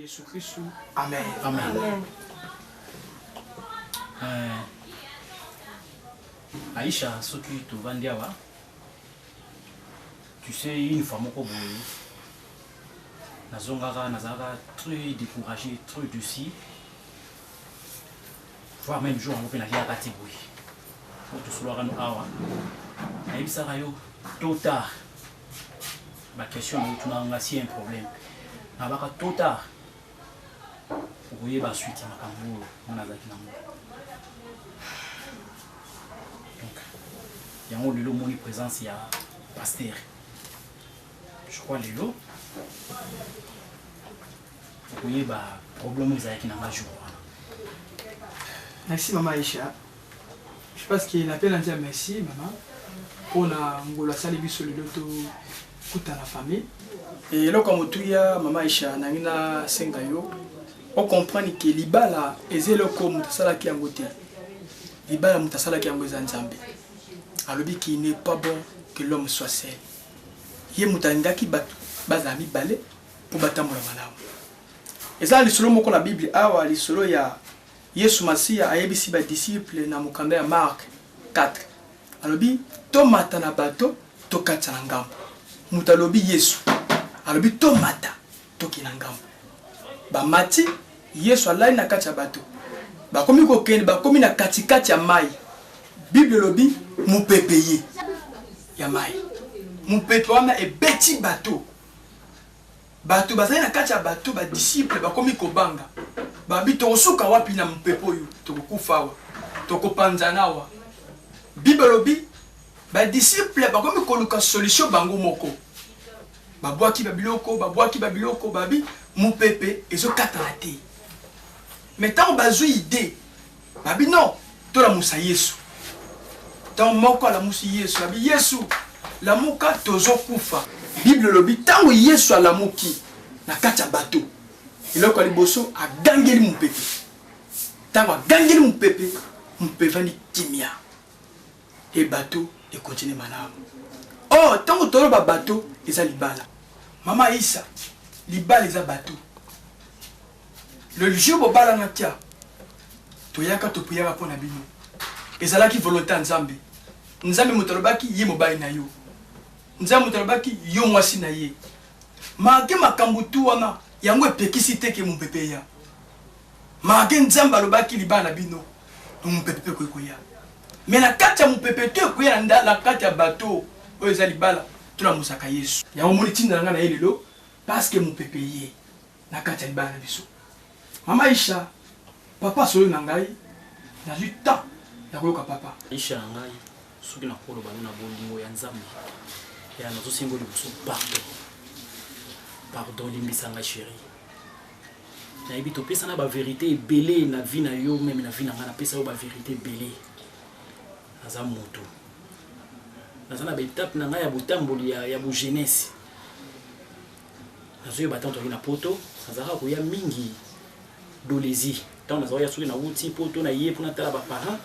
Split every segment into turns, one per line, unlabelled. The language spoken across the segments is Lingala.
Yesu Kristu, amen.
Amen. Amen. Euh, Aïcha, soki tovandi awa, tu sais, une fois moko boye, nazongaka, nazalaka très découragé, très déçu, voire même jour yango mpe naliaka te boye. Po tosololaka no awa, nayebisaka yo tôt tard, ba question na otunaka nga si un problème, nabaka tôt tard okoyeba suite ya makambo oyo nga nazalaki nango. Donc yango lelo omoni présence ya pasteur, je crois lelo okoyeba problème oyo ezalaki na nga jour wana.
Merci mama Aisha. Je pense que na pena nzia merci mama mpona ngolo asali biso lelo tokutana famille. Eloko ya motuya mama Aisha, nangi nasenga yo ocomprendre ke libala eza eloko moto asalaki yango te. Libala moto asalaki yango eza Nzambe. Alobi qu'il n'est pas bon que l'homme soit seul. Ye moto alingaki bato bazala mibale mpo batambola malamu. Eza na lisolo moko na Bible awa, lisolo ya Yesu Masiya ayebisi ba disciples na mokanda ya Marc 4. Alobi tomata na bato tokatisa na ngambo. Moto alobi Yesu alobi tomata tokende na ngambo. Bamati, Yesu alali na kati ya bato. Bakomi kokende, bakomi na katikati ya mai. Bible elobi mopepe ye ya mai. Mopepe wana ebeti bato. Bato bazali na kati ya bato, ba disciples bakomi kobanga. Babi tokosuka wapi na mopepe oyo? Tokokufa awa, tokopanzana awa. Bible elobi ba disciples bakomi koluka solution bango moko. Babwaki ba biloko, babwaki ba biloko, babi mopepe ezokatana te. Mais ntango bazwi idée, babi non, tolamusa Yesu. Ntango moko alamusi Yesu, abi Yesu, lamuka, tozokufa. Bible elobi ntango Yesu alamuki na kati ya bato, eloko ya liboso agangeli mopepe. Ntango agangeli mopepe, mopepe evandi kimia e bato ekontinue malamu. Or ntango toloba bato eza libala. Mama Isa, libala eza bato. Le jour bobalana tia toyaka topriaka mpo na bino, ezalaki volonté ya Nzambe. Nzambe moto alobaki ye mobali na yo, Nzambe moto alobaki yo mwasi na ye. Malgré makambo tu wana, yango epekisi te ke mopepe eya. Malgré Nzambe alobaki libala na bino, mopepe mpe ekoki koya. Mais na kati ya mopepe to ekoya na kati ya bato oyo eza libala, tolamusaka Yesu. Yango omoni ntina na ngai na ye lelo, parce que mopepe ye na kati ya libala na biso. Mama Aisha, papa asololi na ngai, nazwi temps ya koyoka papa.
Aisha na ngai, soki nakoloba no na bolingo ya Nzambe, ya nazosenga liboso pardon. Pardon, limbisa ngai chérie. Nayebi topesana ba vérité ebele na vie na yo, meme na vie na ngai napesa yo ba vérité ebele. Naza moto. Naza na ba étape na ngai ya botamboli ya bo jeunesse. Nazoyeba ntango tozalaki na poto, nazalaka koya mingi Dolezi. Ntango nazalaki koya soki nawuti poto na ye mpo natala ba parents,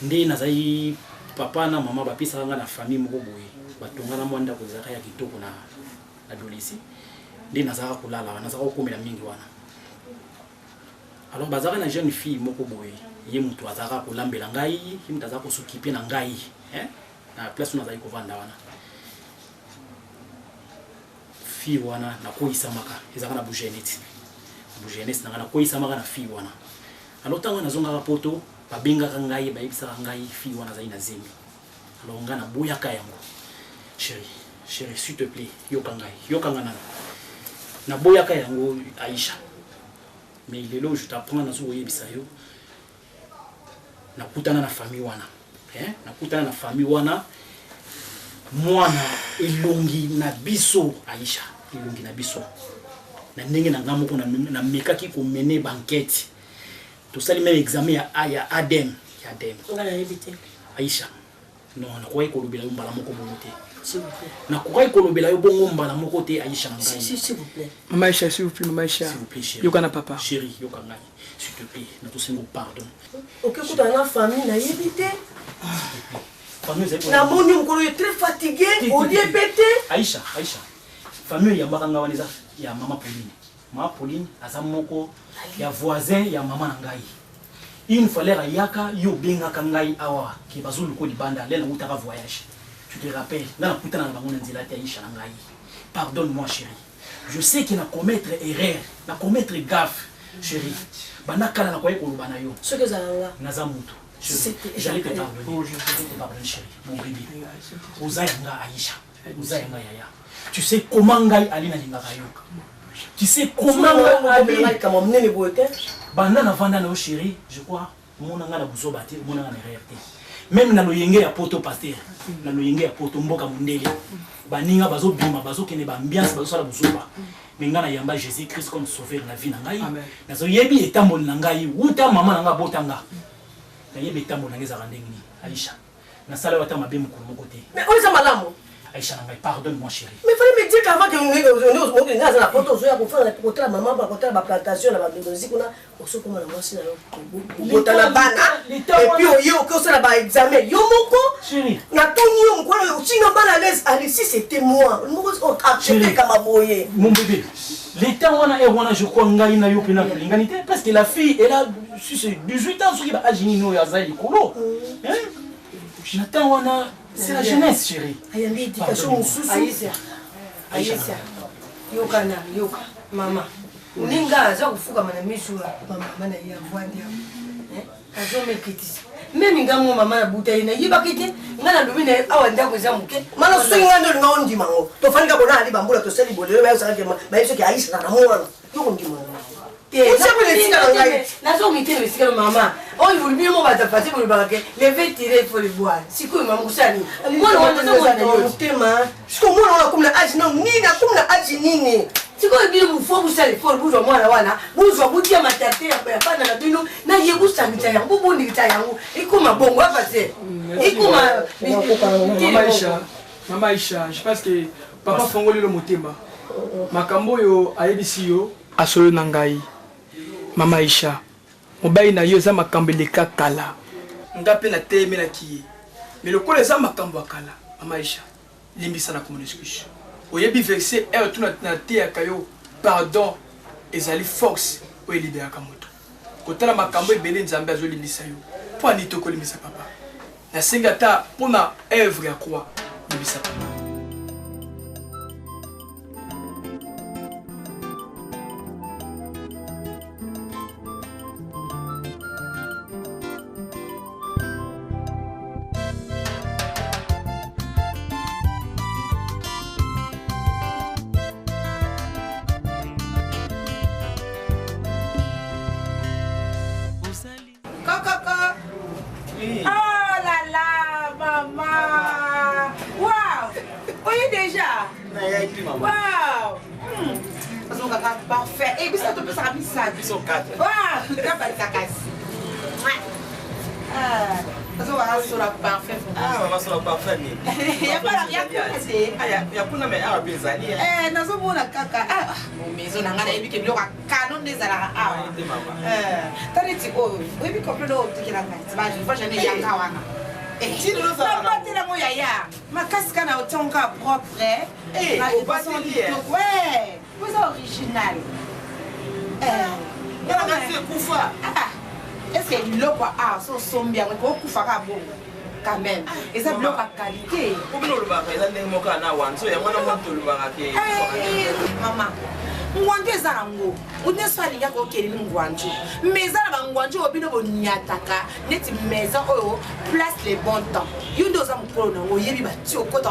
nde nazali papa na mama bapesaka nga na famille moko boye, batonga na mwa ndako ezalaka ya kitoko na Dolezi, nde nazalaka kolala wana, nazalaka kokomela mingi wana. Alors bazalaka na jeune fille moko boye, ye moto azalaka kolambela ngai, ye moto azalaka kosokipe na ngai, hein? Na place oyo nazali kovanda wana. Fille wana nakoyisamaka, ezalaka na bujeneti, bujenesi na ngai nakoyisamaka na fille wana. Alors ntango nazongaka poto, babengaka ngai, bayebisaka ngai fille wana azali na zemi. Alors ngai naboyaka yango. Chérie, chérie, s'il te plaît, yoka ngai, yoka ngai nanu. Naboyaka yango Aïcha. Mais lelo je t'apprends, nazo koyebisa yo, nakutana na famille wana. Hein? Nakutana na famille wana, mwana elongi na biso Aïcha, elongi na biso. Na ndenge na ngai moko namekaki komene banquete. Tosali même examen ya A, ya ADN, ya ADN.
Nga nayebi te.
Aïcha, non, nakokaki kolobela yo mbala moko bongo te.
S'il vous plaît.
Nakokaki kolobela yo bongo mbala moko te Aïcha na ngai.
Si, s'il vous plaît.
Mama Aïcha, s'il vous plaît, Mama Aïcha.
S'il vous plaît, chérie.
Yoka na papa.
Chérie, yoka ngai. S'il te plaît, natosengo pardon.
Ok, kuta na famille nayebi te.
Famille ezali
Namoni mokolo yo très fatigué, olie pe te.
Aïcha, Aïcha. Famille oyo eyambaka ngai wana eza ya mama Pauline. Mama Pauline aza moko ya voisin ya mama na ngai. Une fois l'heure ayaka, yo obengaka ngai awa ke bazoluka libanda, lelo nawutaka voyage. Tu te rappelles, ngai nakutana na bango na nzela te, Aisha na ngai. Pardonne-moi chérie. Je sais que na commettre erreur, na commettre gaffe, chérie. Banda kala nakoki koloba na yo.
Soki ezala nga.
Naza mutu. J'allais te pardonner. J'allais te pardonner chérie, mon bébé. Oza ya nga Aisha. Oza ya nga yaya. Tu sais comment ngai Ali nalingaka yo. Tu sais comment ngai Ali
likambo monene boye te.
Banda navanda na yo chérie, je crois omona ngai na buzoba te, omona ngai na erreur te. Même na loyenge ya poto pasteur, na loyenge ya poto mboka mondele, baninga bazobima bazokende ba ambiance bazosala buzoba. Mais ngai nayamba Jésus Christ comme sauveur na vie na ngai. Nazoyebi etamboli na ngai wuta mama na ngai abota nga. Nayebi etamboli na ngai ezalaka ndenge nini. Aisha, nasala yo ata mabe mokolo moko te.
Mais oyo eza malamu.
Aisha na ngai, pardonne moi chérie.
Mais fallait me dire qu'avant que nga aza na poto ozoya kofanda kotala mama ba kotala ba plantation na ba Indonésie kuna osokoma na mwasi na yo kobota na bana et puis oye oke osala ba examen yo moko natuni yo mokolo otinga bana à l'aise allez si c'était moi moko accepte kama boye.
Mon bébé, l'état wana e wana je crois ngai na yo mpe na tolingani te parce que la fille elle a 18 ans soki ba âge nini oyo aza likolo na temps wana. C'est la jeunesse, chérie.
Ayambi éducation mosusu.
Aïssa. Aïssa. Yoka na yoka mama. Ninga aza kofukama na miso ya mama na ye avandi awa. Azomekitisa. Meme nga ngo mama na buta ye nayebaki te nga nalobi na ye awa ndako eza moke.
Mana soki nga nde olinga ondima ngo tofandi kaka bona ali bambula tosali bolelo bayosaka bayebi soki Aïssa na mwana yo kondima ngo.
Nazomitelema esika na mama oyo bolobi yo moko bato fasi bolobaka ke leve tire il faut le boire sikoyo mama kosala nini mwana wana aza mwana yo
motema sikoyo mwana wana akomi na age nano nini akomi na age nini
sikoyo bino bofo bosala effort bozwa mwana wana bozwa botia matate ya bana na bino na ye bosangisa yango bobondikisa yango ekoma bongo apase ekoma.
Mama Aisha, je pense que papa fongoli lo motema makambo oyo ayebisi yo asolo na ngai. Mama Aisha, mobali na yo eza makambo eleka kala, nga mpe natelemelaki ye, mais lokola eza makambo ya kala, mama Aisha, limbisa na komona excuse. Oyebi verset r tu nateyaka yo, pardon ezali force oyo eliberaka moto. Kotala makambo ebele Nzambe azolimbisa yo mpo ani tokolimbisa papa. Nasengi ata mpona œuvre ya croix, limbisa papa.
Kokoko. Oh là là, maman. Waouh. Oye déjà. Waouh. Azongaka parfait. Et biso topesaka misato.
Biso 4.
Waouh, topesaka kasi. Ah, azongaka sola parfait.
Ah, maman sola parfait ni.
Ya bala ya kuna te.
Ah, ya kuna mais awa pe ezali.
Eh, nazomona kaka. Ah, maison na ngai nayebi ke biloko ya canon nde ezalaka awa. Ta neti oyo oyebi complet oyo otikela ngai bavagene eyaka wana nabatela yango yaya makasi kaka na otiango kaka propre po eza original.
Ekufa
est-ce biloko awa so osombi yango ekokufa kaka bongo quand même eza biloko ya qualité.
Po bino olobaka eza ndenge moko na wanzo yango wana moto olobaka ke
mama ngwanjo eza nango nyonso alingi akokende ni ngwanjo, mais eza na bangwanjo oyo bino boniataka neti maison oyo place le bon temps. Yo nde oza mokolo nango oyebi bati okota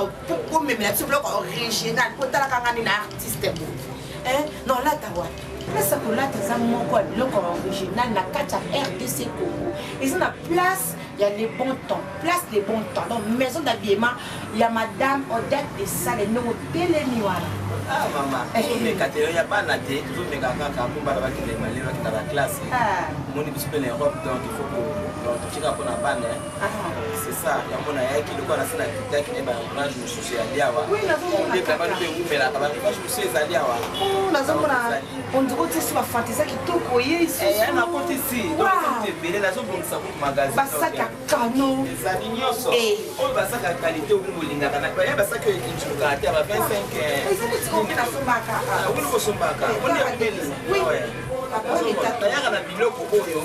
komemela biso biloko original po talaka nga nini artiste boye non lata wapi place ya kolata eza moko ya biloko original na kati ya RDC Congo eza na place ya le bon temps, place le bon temps, donc maison d'habillement ya madame Odette de Sale ndongo telemi wana.
Ah mama, tozomeka te ya bana te, tozomeka kaka mpo bana bakende malelo bakenda ba classe. Omoni biso mpe na Europe, donc il faut ko Donc totika mpona bana. C'est ça, yango nayaki lokola nasi nakitaki ne barivage mosusu ezali awa. Bano mpe ewumelaka, barivage mosusu ezali awa.
Nazomona ondire otie so bafante eza kitoko ye.
Nakotisi ebele, nazobongisa kutu magasin.
Basaki ya kano
ezali nyonso oyo, basaka ya qualité oyo bolingaka, baya basaki oyo ekinculukaka te, ya ba 25.
Eza neti oyo mpe nasombaka.
Wini kosombaka oni ya pembeni, bayaka na biloko oyo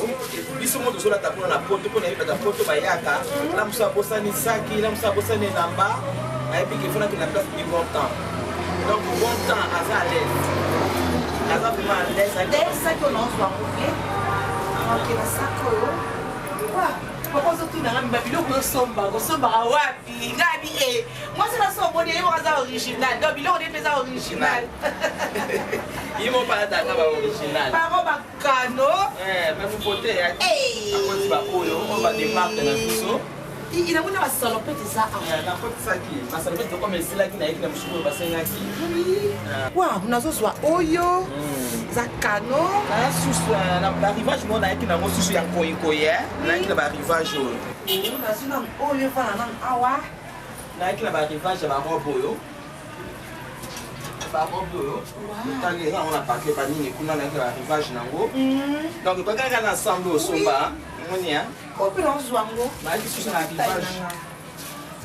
biso mo tozolata mpona na poto, mpona yebaka poto bayaka na mosu abosani saki, na mosu abosani elamba, ayebi ke fonaki na place du bon temps. Donc bon temps aza à l'aise, aza vraiment à l'aise.
D'ailleurs saki oyo naozwa yango mpe okela saki oyo. Papa ozotunanga mba biloko osombaka, osombaka wapi? Ngabi e mwasi na so omoni ye moko aza original, donc biloko nde mpe eza original.
Ye moko alataka ba original.
Bango bakano.
Bamupote akoti baoyo oyo bademarke na biso.
Inamoni na basalopete eza
awa. Nakotisaki basalopete okoma esilaki, nayeki na mosuku oyo basengaki.
Wa nazozwa oyo eza kano.
Susu na barivage moko nayaki nango susu ya nkoyinkoyi, nayaki na barivage oyo.
Nazwi nanu oyo evanda nanu awa.
Nayaki na barivage ya barobe oyo, barobe oyo otali eza yango na paquet banini kuna, nayaki na barivage nango. Donc ekoki kaka na ensemble osomba, omoni.
Oyo mpe nazozwa yango.
Nayaki susu na rivage,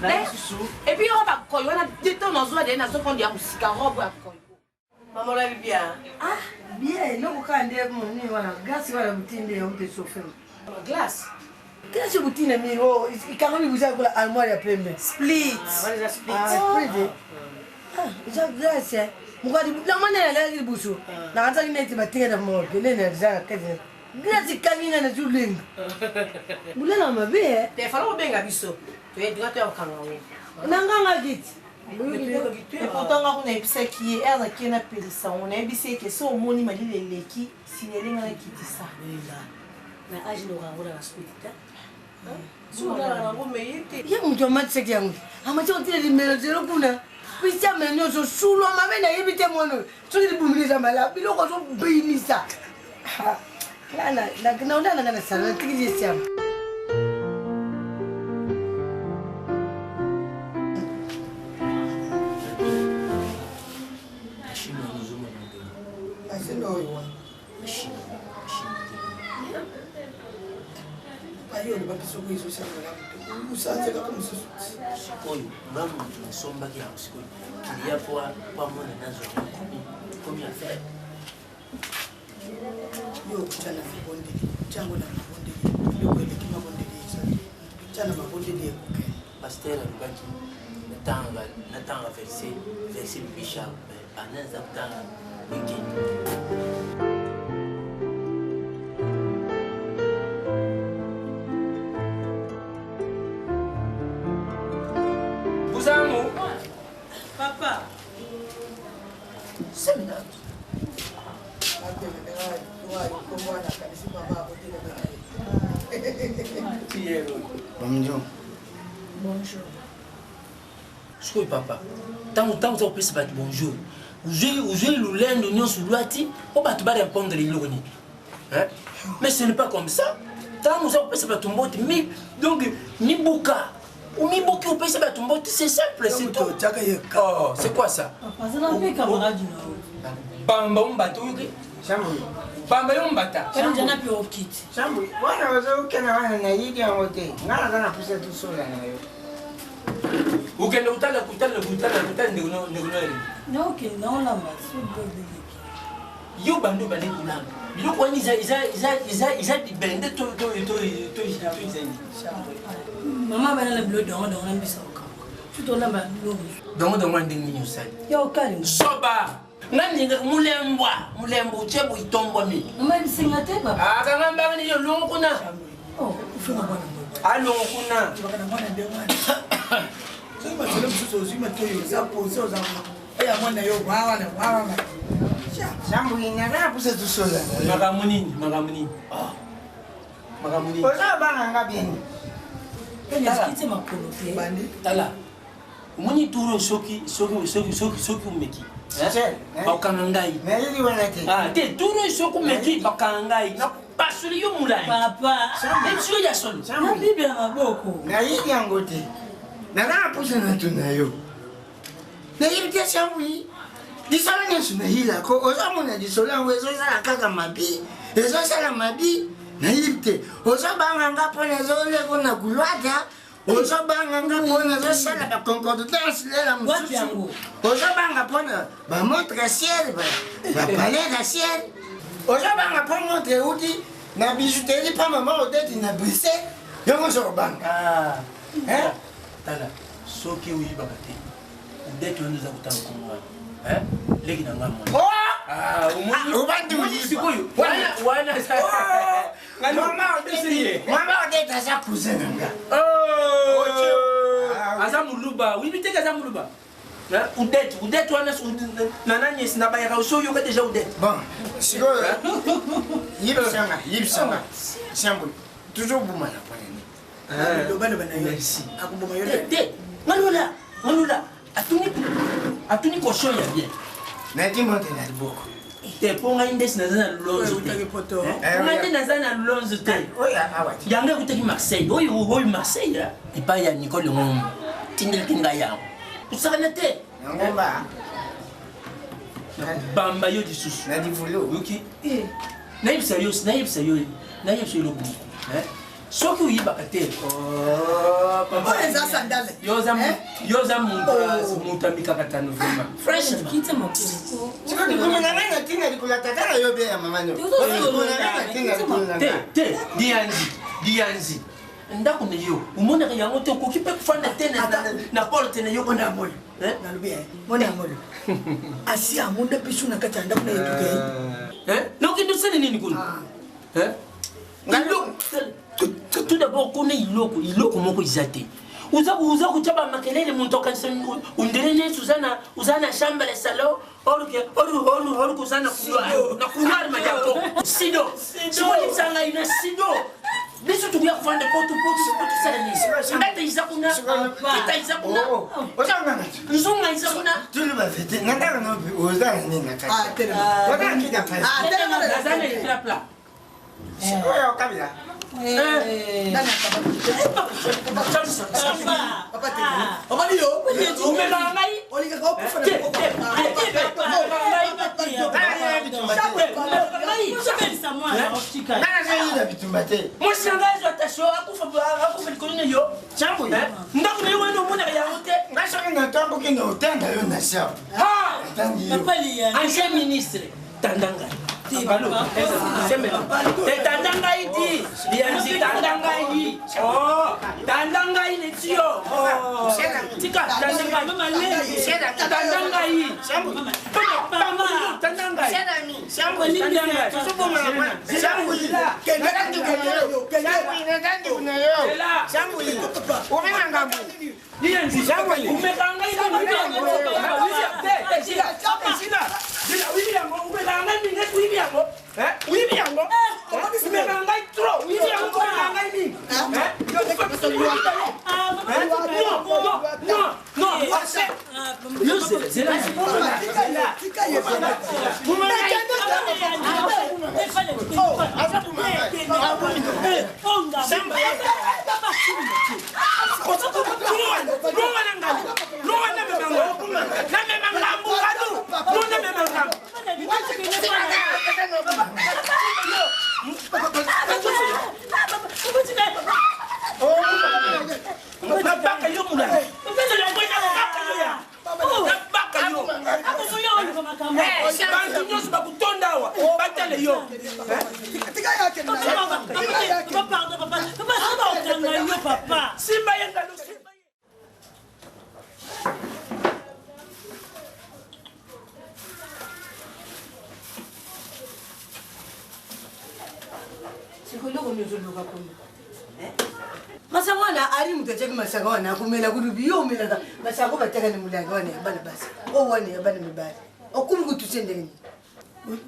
nayaki susu.
Et puis oyo bakoyi wana de to nazwa de nazokonde ya mosika, robe ya koyi.
Mama, olabi bien?
Ah, bien, eloko kaka nde monini wana, glace wana butindi yango te chauffe.
Glace?
Glace butina mingi oyo ikangami buza kola armoire ya pembe.
Split.
Wana eza split.
Ah, split. Ah, eza glace mokadi namoni nalaki libusu, nakanisaki neti batinga na morgue nde eza na kati glace ekangi nga na zulenga bulela mabe.
Te fala kobenga biso toyedinga to ya kokanga yango.
Nanganga kiti.
Epourtant nga kuna nayebisaki ye ere nakie napelisa yango, nayebisi ye ke so omoni malili eleki, signale nga nakitisa.
Na age noka yango na basplit te, soki olalaka nango meye te.
Ye moto amatisaki yango, amati yango tina limelo zelo kuna pisame nyonso sulwa mabe. Nayebi te mwana oyo soki libumili eza malamu, biloko azobimisa naondananga na sala natikili ye siama.
Machine wana ozomona ndenge
Machine oyo wa
machine, machine te.
Bayo olobaki soki ezosala malamu te, osanze kaka mosusu ti.
Sikoyo nga motu nasombaki yango, sikoyo kilia po amona nazwa yango komi affaire.
Yo okotya na mabondeli, tyango na mabondeli, biloko eleki mabondeli eza te, tya na mabondeli ekokende.
Pasteur alobaki natanga verset bibicha banda naza kotanga weekend.
Buzangu.
Papa.
Seminatu.
Akanisi mama akotelemaka ye.
Bonjour.
Bonjour.
Sikoyo papa, ntango oza kopesa bato bonjour, ozwi lulendo nyonso lwati mpo bato barépondre eloko nini? Hein? Mais ce n'est pas comme ça. Ntango oza kopesa bato mbote mi, donc mibuka, omibuki, opesa bato mbote, c'est simple, c'est tout.
Otiaka ye.
Oh, c'est quoi ça?
Papa azala mpe camarade na yo.
Bamba ombata oyoki, bamba yo mbata.
Kanjana mpe okiti.
Sambu wana ozokende wana, nayebi yango te, nga naza na pusa tusola na yo.
Okende kotala kotala kotala kotala ndeko no yeli.
Naokende naolamba sobobeleki.
Yo bando bande kolamba biloko wana eza libende to eza nini?
Mama bana na bilo dongo dongo na mbisa okauka, soki tolamba biloko.
Dongo dongo ya ndenge nini osali?
Ya okalinga.
Soba nga ndingaka mulembwa mulembwa otie boitombwami.
Mama ebisenga te papa.
Akanga mbanga ni yo, longo kuna.
Ofinga mwana moko.
Alongo kuna.
Obaka na mwana ndenge wana, soki masolo mosusu ozwi matoyi, oza pose, oza oya mwana yo wawana wawana.
Sambu naza na pusa tusola na yo.
Makambo nini? Makambo nini? Makambo nini?
Oza banga nga bien.
Kiti makolo te.
Bandi.
Tala, omoni turo, soki omeki
Michel,
bakokanga ngai.
Nayebi wana te.
Ah, te, turo soki omeki bakokanga ngai. Napasoli yo molangi.
Papa.
Nayebisi yo ya solo.
Na Bible ya maboko.
Nayebi yango te. Naza na mposa na tuna yo. Nayebi te Sambwi. Lisolo nyonso nayilako ozomona lisolo yango ezosala kaka mabi ezosala mabi nayebi te ozobanga nga mpo nazoleko na kulwata ozobanga nga mpo nazosala baconcordance lela mosusu ozobanga mpo na bamontre ciel bapalais raciel ozobanga mpo montre euti na bijouterie mpa mama odeti na bruxelles yango ozobanga
ah. tala soki oyibaka te odeti wana oza kotanga nkombo wana leki na nga mwana
oh! ah, obandi
sikoyo wana
Mama Odette aza cousin na nga.
Oh! Aza muluba. Oyebi te aza muluba. Odette, Odette wana na nani esi na bayaka osi oyoka deja Odette.
Bon, sikoyo yebisanga, yebisanga. Siambo, toujours buma na pona nini?
Loba loba na yo.
Merci.
Akoboma yo.
Te, ngalola, ngalola. Atuni atuni caution ya bien.
Nati monte na liboko.
Te mpo ngai ndesi naza na lonzo te.
Eh,
ngai nde naza na lonzo te. Yango ekutaki Marseille. Oyo oyo Marseille eh? epai ya Nicole Ngombo. Tindelaki ngai yango. Kosakana te.
Ngomba.
Bamba yo lisusu.
Na divulu.
Oyoki? Eh. Nayebisa yo, nayebisa yo, nayebisa yo eloko moko. Eh? Soki oyibaka te oh,
oyo eza sandale
yo oza moto ya mikakatano vraiment franchement
likolo na ngai na ntina likolo ya tata na yo be ya mama no likolo na ngai na ntina likolo na
te te dianzi dianzi ndako na yo omonaka yango te okoki mpe kofanda te na porte na yo
mona yango nalobi mona yango asi amona biso na kati ya ndako na yetuke
nokende osali nini kuna tout d'abord kuna iloko iloko moko eza te oza oza kotya bamakelele moto akanisa ondele neti oza na oza na chambre ya salon orke orke oza na couloir na couloir madiako sido sikoyebisa ngai na sido biso tokoya kofanda po tosala nini mbete eza kuna kita eza kuna nzunga eza kuna naza na éclat plat
Sikoyo kabila.
Omoni yo
omemaka ngai
olingaka okufa
na bitumba te
mwasi na ngai azwa tasio akufa likolo na yo ndako na yo wana omonaka yango te
ngai soki natamboki na otanga yo na sha
ancien ministre tanda ngai tanda ngai di lianzi tanda ngai di oh, tanda ngai neti yo oh. tika tanda ngai tanda ngai tanda ngai oyebi yango omekaka ngai trop oyebi yango omekaka ngai mingi Nabaka yo mulai. Nabaka yo. Bantu nyonso bakutonda awa batale yo. Simba ye ngalo simba ye.
Sikoyo eloko nini ozoluka kuna? Masanga wana ali moto atiaki masanga wana akomela kulubi yo omelaka masanga oyo batiaka na molangi wana ya bana basi oyo wana ya bana mibali okomi kotuse ndenge nini?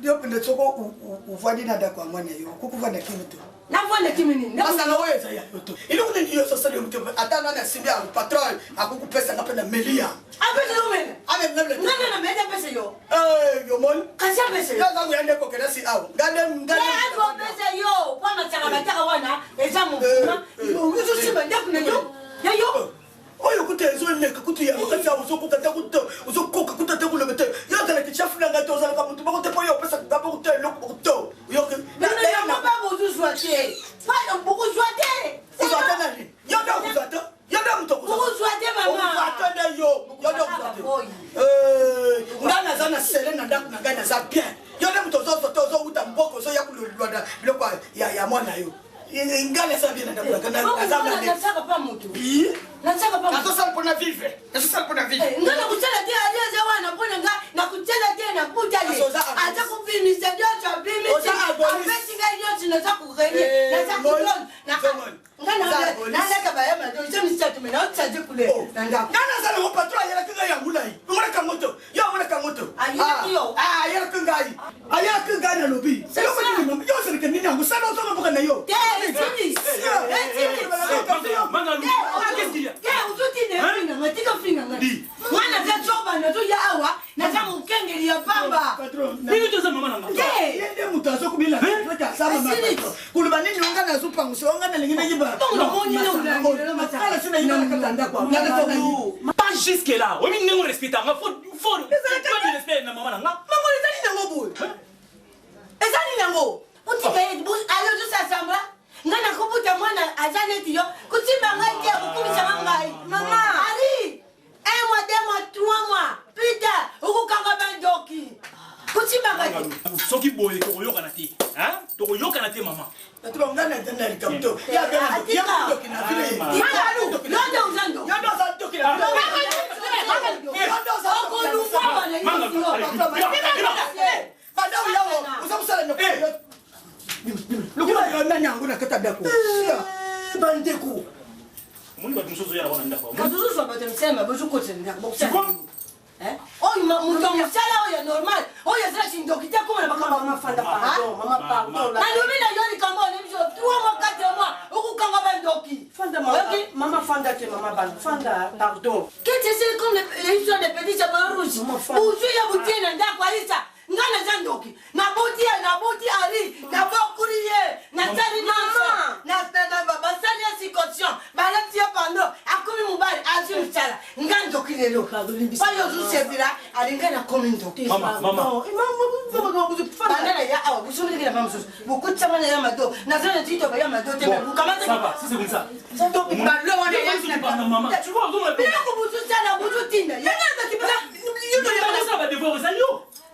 Yo mpenza soko ovandi na ndako ya mwana yo okoki kovanda kimi to
navanda kimi nini?
Masanga oyo eza ya yo to eloko nini yo ososali yo moto ata nani asimbi yango patron akoki kopesa nga mpe na meli yango.
Apesa yo mele ngana na meli apesa yo.
Yomoni
kasi apesa yo.
Yo ngango ya nde kokenda si awa ngande
ngande apesa yo mpo masanga bataka wana eza mokuma ozosimba ndako na yo ya yo.
Oyo kuta ezoleka kutu ya makasi awa ozokoka te kutu ozokoka kuta te koloba te yo ozalaka chef na ngai te ozalaka motu moko te mpo yo opesaka nga moko te eloko moko te oyoki
bozozwa te bokozwa te.
Kozwa te nani? Yo nde okozwa te, yo nde moto
okozwa te mama.
Okozwa te nde yo, yo nde okozwa te. Ngai naza na sele na ndako na ngai, naza bien. Yo nde moto ozozwa te, ozowuta mboka ozoya kolwanda biloko ya mwana yo. Ngai naza bien na ndako na ngai, naza
nasaka pa motu.
Nazosala mpona vivre, nazosala mpona vivre.
Nga nakosala te, ali aza wana mpona nga nakosala te nakuta ye aza kopimisa nyonso apimisi apesi ngai nyonso naza korenie naza kodone nga nalaka bayama eza misato me naotisaje couleur na ndako.
Nga naza nango patron ayelaki ngai ya ngulai omonaka yango to yo omonaka yango to
ayelaki yo.
Ayelaki ngai, ayelaki ngai nalobi yo ozalaka nini yango sala ozonga mboka na yo.
Mwana aza coba nazoya awa naza mokengeli ya pamba.
Nini toza mama na nga?
Ye nde moto azokobila koloba nini onga nazopangusa onga nalingi nayiba.
Pas jusque là oyebi ndenge orespecta nga, faut de respect na mama na nga.
Mango eza nini yango boye? Eza nini yango?
Otika ye ale ozosasambla ngai nakobuta mwana aza neti yo kosimba ngai te akokumisanga ngai.
Mama.
Ali un mois, 2 mois, 3 mois plus tard okokanga bandoki kosimba ngai te.
Soki boye tokoyokana te, tokoyokana te mama.
Bato bangai na likambo to yadoki na vile.
Yo nde oza ndoki.
Yo nde oza ndoki na
okolungwa wana.
Banda oyawo oza kosala lokola yo nani yango na kati ya ndako bandeko.
Omoni bato mosusu ozoyala wana ndako.
Kasi ozozwa bato ya misala mabe ozokotela ndako bokosala oyo moto ya mosala oyo normal oyo azala kindoki te akoma na makambo.
Mama fanda, pardon mama, pardon.
Nalobi na yo likambo oyo biso 3 mois, 4 mois okokanga bandoki.
Fanda mama, mama fanda te mama bana fanda pardon.
Qu'est-ce que c'est comme l'histoire des petits chapeaux rouges? Bozwi ya butie na ndako alisa nga naza ndoki naboti ye naboti ari nabokuli ye nasali nyonso basali ye circoncision balati ye pando akomi mobali azwi mosala nga ndoki lelo oyo ozosepela alinga nakomi ndoki. Banda na ya awa bosomeleki na ma mosusu bokotisanga na ya mado naza na tito ya mado te biloko bozosala bozotinda.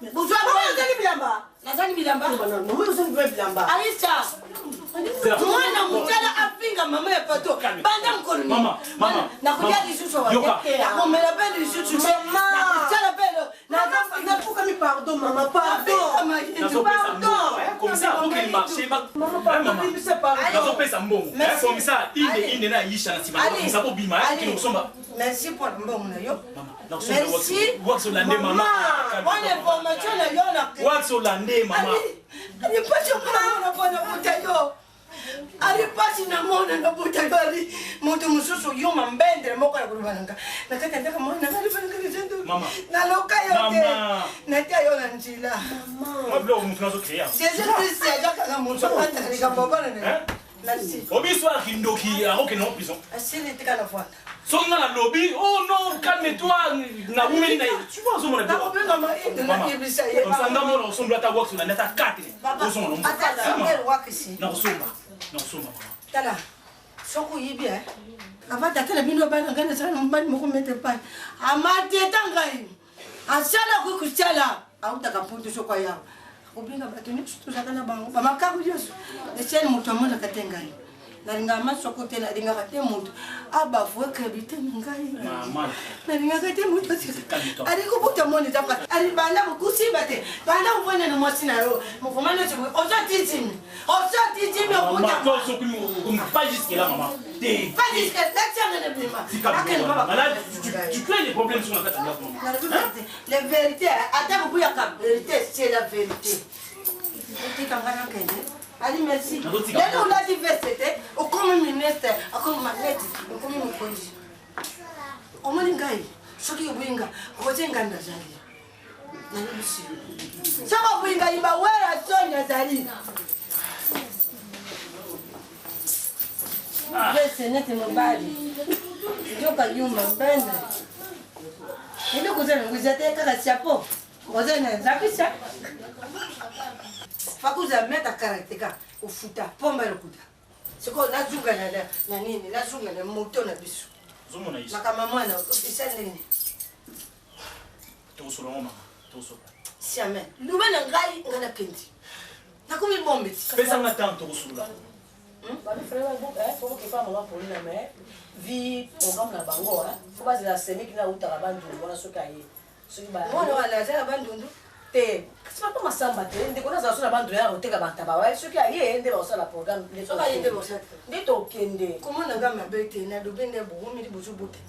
Ozali bilamba.
Nazali bilamba.
Bilamba.
Aisha mwana mosala afinga mama ya pato banda mokolo nini nakolia lisusu nakomela mpe lisusu te nakosala mpe.
Nafukami pardon mama, pardon.
Nazopesa mbongo comme ça inde inde na yisha na nsima komisa bobima kende kosomba.
Merci mpo na mbongo na yo.
Merci wax olande mama.
Bonne information na yo na
wax olande mama.
Ali mpasi okomona mpona buta yo ali mpasi namona na buta yo ali moto mosusu yo mambendele moko ya koloba nanga na kati ya ndako mwana nanga libalangalizendo naloka yo te natia yo na nzela. Jésus Christ aza kaka moto akataka likambo bana na yo. Merci.
Obiso akindoki akokende en prison.
Asili tika na fwanda.
Soki nga nalobi oh non, calme toi nawumeli na ye tu vois ozomona.
Nakobenga mainde nayebisa ye.
Comme ça nga mona osombi ata wax olandi ata 4 ozonga.
Ata wakisi.
Nakosomba, nakosomba mama.
Tala soki oyibi avant tata na bino bana ngai nasala na mobali moko mete pai amateta ngai asala okoki kosala autaka mpundu soko ayawa akobenga bato nyonso tozalaka na bango bamakaku nyonso esele moto amonaka te ngai. Nalingaka masoko te, nalingaka te moto abavoue crédité na ngai. Nalingaka te moto ali kobota moni eza pasi. Ali banda kokusimba te, banda kovanda na mwasi na yo. Mokoma nyonso boye, ozo titimi. Ozo titimi obuta.
Pas jusque là, maman.
Pas jusque là, tiens, na bima. Akende baba.
Là, tu crées des problèmes sur la tête de maman.
La vérité, ata bobuyaka vérité, c'est la vérité. Otika ngai nakende. Ali merci. Lelo olati veste te, okomi ministre, okomi maneti, okomi mokonzi. Omoni ngai, soki oboyi nga, Roger Nganda azali. Nayebisi yo. Soki oboyi ngai, Bawera Soni azali. Veste neti mobali. Nzoka yuma mbende. Eloko oza nango eza te kaka chapeau. Oza na nzakisa. Fakuza meta karateka ofuta pomba lokuta. Sikoyo nazunga na na nini nazunga na moto na biso. Makambo mwana esa nini?
Tosolo mama, tosolo.
Jamais. Luba na ngai ngai nakendi. Nakomi bombe ti.
Pesa nga temps tokosolola.
Fokokepa mama Paulina mais vi programme na bango fo bazela semeki na utaka bandundu wana soki aye soki
mwana wana aza na bandundu
te kasi papa masamba te ndeko nazala so na bandundu ya koteka bantaba waye soki aye nde bakosala programme nde tokende
komona nga mabe te nalobi nde boumeli bozobota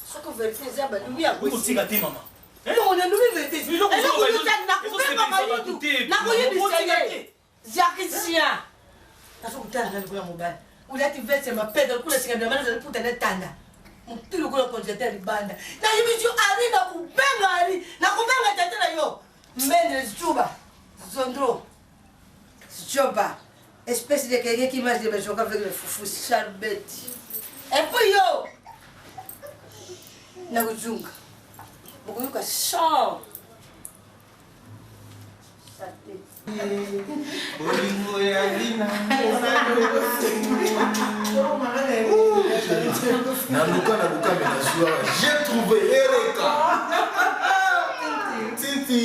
soki verité eza balubi
yangokotika te mama
non nalobi verité nakobenga mayudu nakoyebisa ye Jacques nazo kotala nga lokola mobali olati veste ya mapeka lokola singa bilamba nazali puta na tanda motu lokola congelateur ya libanda nayebisi yo ari nakobenga ari nakobenga tata na yo mbendre zuba zondro zoba espèce de quelqu'un qui mange de bajoka avec le fufu sarbeti et puis yo nakozunga bokoyoka sor
bolingo ya lina naluka naluka me nazwa j'ai trouvé ereka titi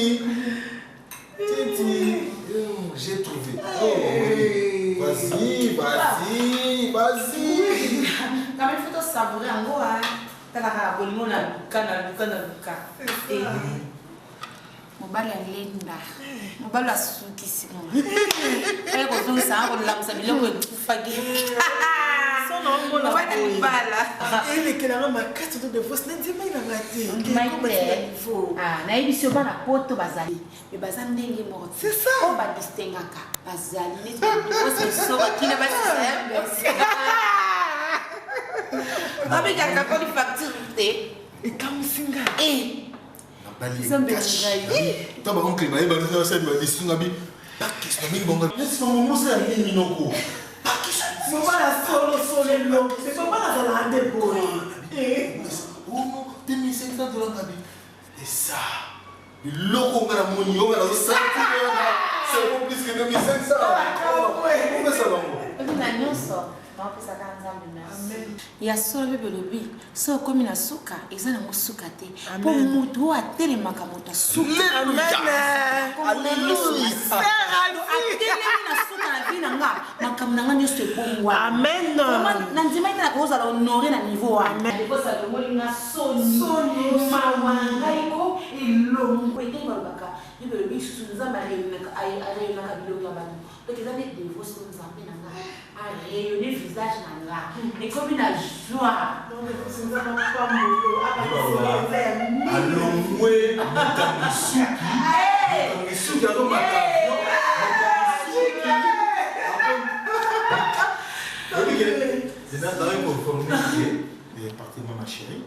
titi j'ai trouvé oh, vas-y vas-y vas-y
quand même faut savourer yango tala kaka bolingo naluka naluka naluka mobali alenda mobali asukisi oye kozongisa nga kolamusa biloko ekufaki mobali libala
elekelanga makasi to devos nandimai nanga te
nayebi so bana poto bazali me baza ndenge moko oyo badistingaka bazali netisobakina basisa ya babengaka koli facture te
ekamwisi ngai
ta baoncle baye basali badesunga bi bakisi na mingi bango neti bango mosala nini noko
mobala solo solo elongi me mobala azalaka nde boye
ono 2500 dollars ngabi esa biloko nga namoni yo nga nazosanti wana c'est pas plus que 2500 opesa bango
na nyonso naopesaka nzambe merci ya solo mpe belobi so okomi na suka eza nango suka te mpo moto oyo atelemaka moto asukaatelemi na suka na vi na nga makambo na nga nyonso ebongwanandimaki te nakozala honore na niveau wana alongoli nga soni mawa na ngai ko elongwe ndenge balobaka bible elobi lisusu nzambe areyonaka bilongi ya bato donc eza nde devotion nzambe na nga areyonne visage na nga ekomi na joie
alongwe mokangi suki mokangi suki azomata nazalaki koinforme ye parti ma ma chérie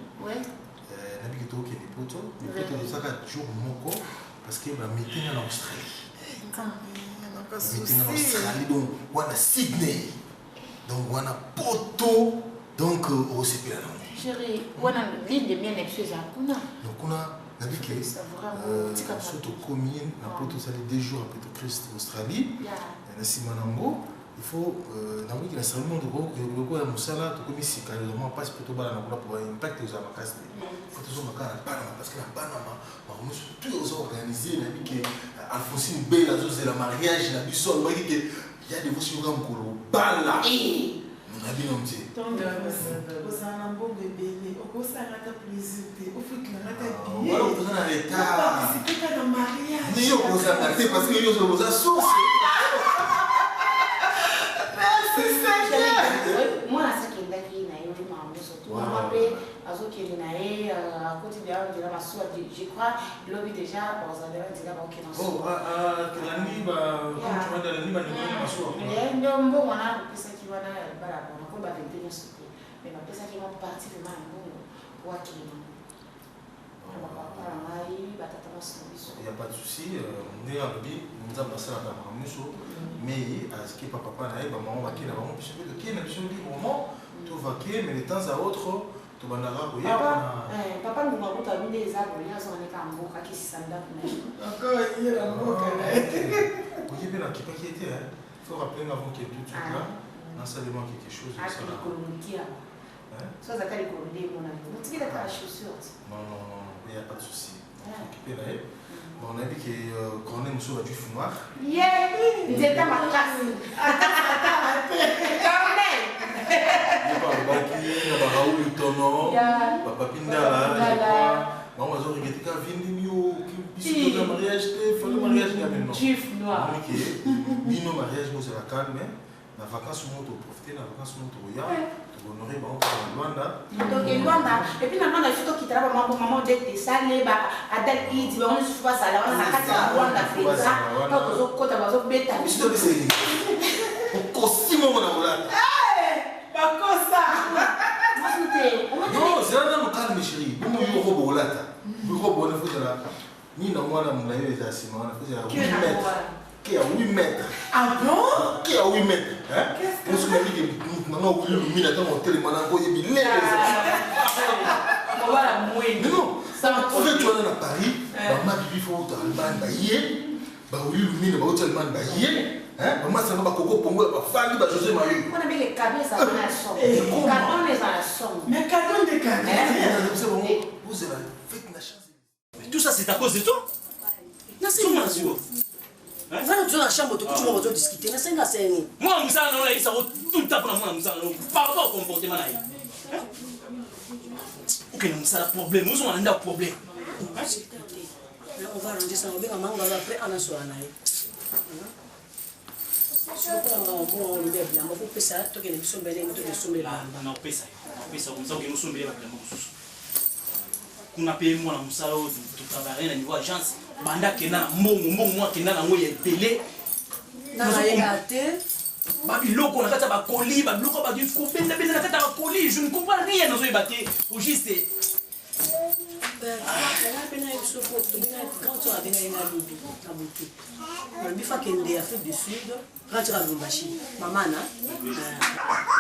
nabiki tokende poto poto tozalaka jour moko parce que bametinga na australie meeting na australie donc wana sydney donc wana poto donc okosepela nango
chéri wana ligne de miel na biso ezala kuna
donc kuna nabi ke so tokomi na poto osali deux jours après tochrist australie na nsima nango il faut nakoki na salon lokola mosala tokomi sika mwa mpasi mpo tobalana kuna po impact ezala makasi te faut tozonga kaka na panama parce que na panama makambo nyonso tout oza organise nayebi ke alphonsine bel azozela mariage na biso alobaki ke ya devosi yoka mokolo bala. Na bino te.
Ozala na mbongo ebele, okosala ata plaisir te, ofutelanga ata
Wana okoza na retard.
Participe kaka na mariage.
Ni yo okozanga te parce que yo oza source.
Merci Seigneur.
Mwana asakendaki na ye makambo nyonso tu, mama mpe azokende na ye, akoti deja nzela masuwa, je crois lobi deja bazala nzela bakokende
Oh, alandi ba alandi ba ndeko na masuwa.
Nde mbongo wana bapesaki wana ya libala bona po bavente nyonso te, mais bapesaki mwa partie vraiment ya mbongo po akende na bapapa na ngai, batata basi na biso.
Il n'y a pas de souci, ndenge alobi, Nzambe asalaka makambo nyonso, mais akepa papa na ye, bamama bakei na bango, biso mpe tokei na biso librement, tovake, mais de temps à autre tobandaka koya.
Papa, papa ngunga kuta nde eza boye, azonga mboka, akisisa ndako na ye.
Encore ye na mboka na ye.
Oye mpe nakipaki ye te, faut rappeler avant qu'il y ait tout de suite là nasalema quelque chose.
Ati likolo moki awa so azalaka likolo nde emonani motikeli ata ba chaussure.
Non, non, non, il n'y a pas de souci. Occupé na ye. Bon, on a dit que Corneille Mousso va du fumoir.
Ye nzeta makasi Corneille.
Ye balobaki na baraoul Tono, bapapi Ndala, je crois. Bango bazo regretter ka vindi yo biso toza mariage te, fallait mariage nga non.
Juif noir.
Omoni ke bino mariage bozala calme, na vacance moko toprofite, na vacance moko tokoya tokohonore bango kaka na Lwanda.
Donc Lwanda, et puis na Lwanda biso tokitala bamambo mama Odete Sale, ba Adel Idi, bango nyonso bazala wana na kati ya Lwanda mpenza. Ntango tozokota bazobeta.
Biso topesa elingi costume moko na kolata.
Bakosa.
Mosu te.
Non, zela nano, calme chéri. Bongo yo robe olata, robe wana faut ezala nini na mwana molai oyo ezala nsima wana, faut ezala 8 mètres, ke ya 8 mètres.
Ah bon?
Ke ya 8 mètres. Mosuku nayebi ke mutu nanga okuli lumina ntango otelema nango oyebi lele.
Mobala mweni.
Non, fete wana na Paris, bama bibi fo uta Allemagne baye, bawili lumina bauti Allemagne baye, bamasi yango bakoko pongola bafandi ba José Mayo.
Mpona beke kado ezala na somo, kado wana ezala na somo.
Mais kado nde kado.
Ozela fete na chance.
Mais tout ça, c'est à cause de toi. Nasema sio.
Vana toza na chambre, tokuti moko tozodiscute, nasenga seni.
Mwana mosala na yo nayebisa ko tout le temps mpona mwana mosala na yo par rapport au comportement na ye. Okende mosala problème, ozonga na ndako problème.
On va arranger ça, obenga mangalo après anasola na ye. Sokola makambo olobi ya bilamba, kopesa tokende biso mbele tokende sombela bilamba.
Nakopesa yo, nakopesa yo komisa okende osombele babilamba mosusu. Kuna mpe mwana mosala oyo totravaille na niveau agence, banda akenda na mbongo, mbongo moko akenda nango ya ebele.
Nayeba te.
Babiloko na kati ya bakoli, babiloko kobendabenda na kati ya bakoli, je ne comprends rien, nazoyeba te au juste.
Nanga mpe na biso po tobengaki grande sœur, abengaki nga lobi na butu, alobi fa kende Afrique du Sud, grande sœur ya Lubumbashi, mama na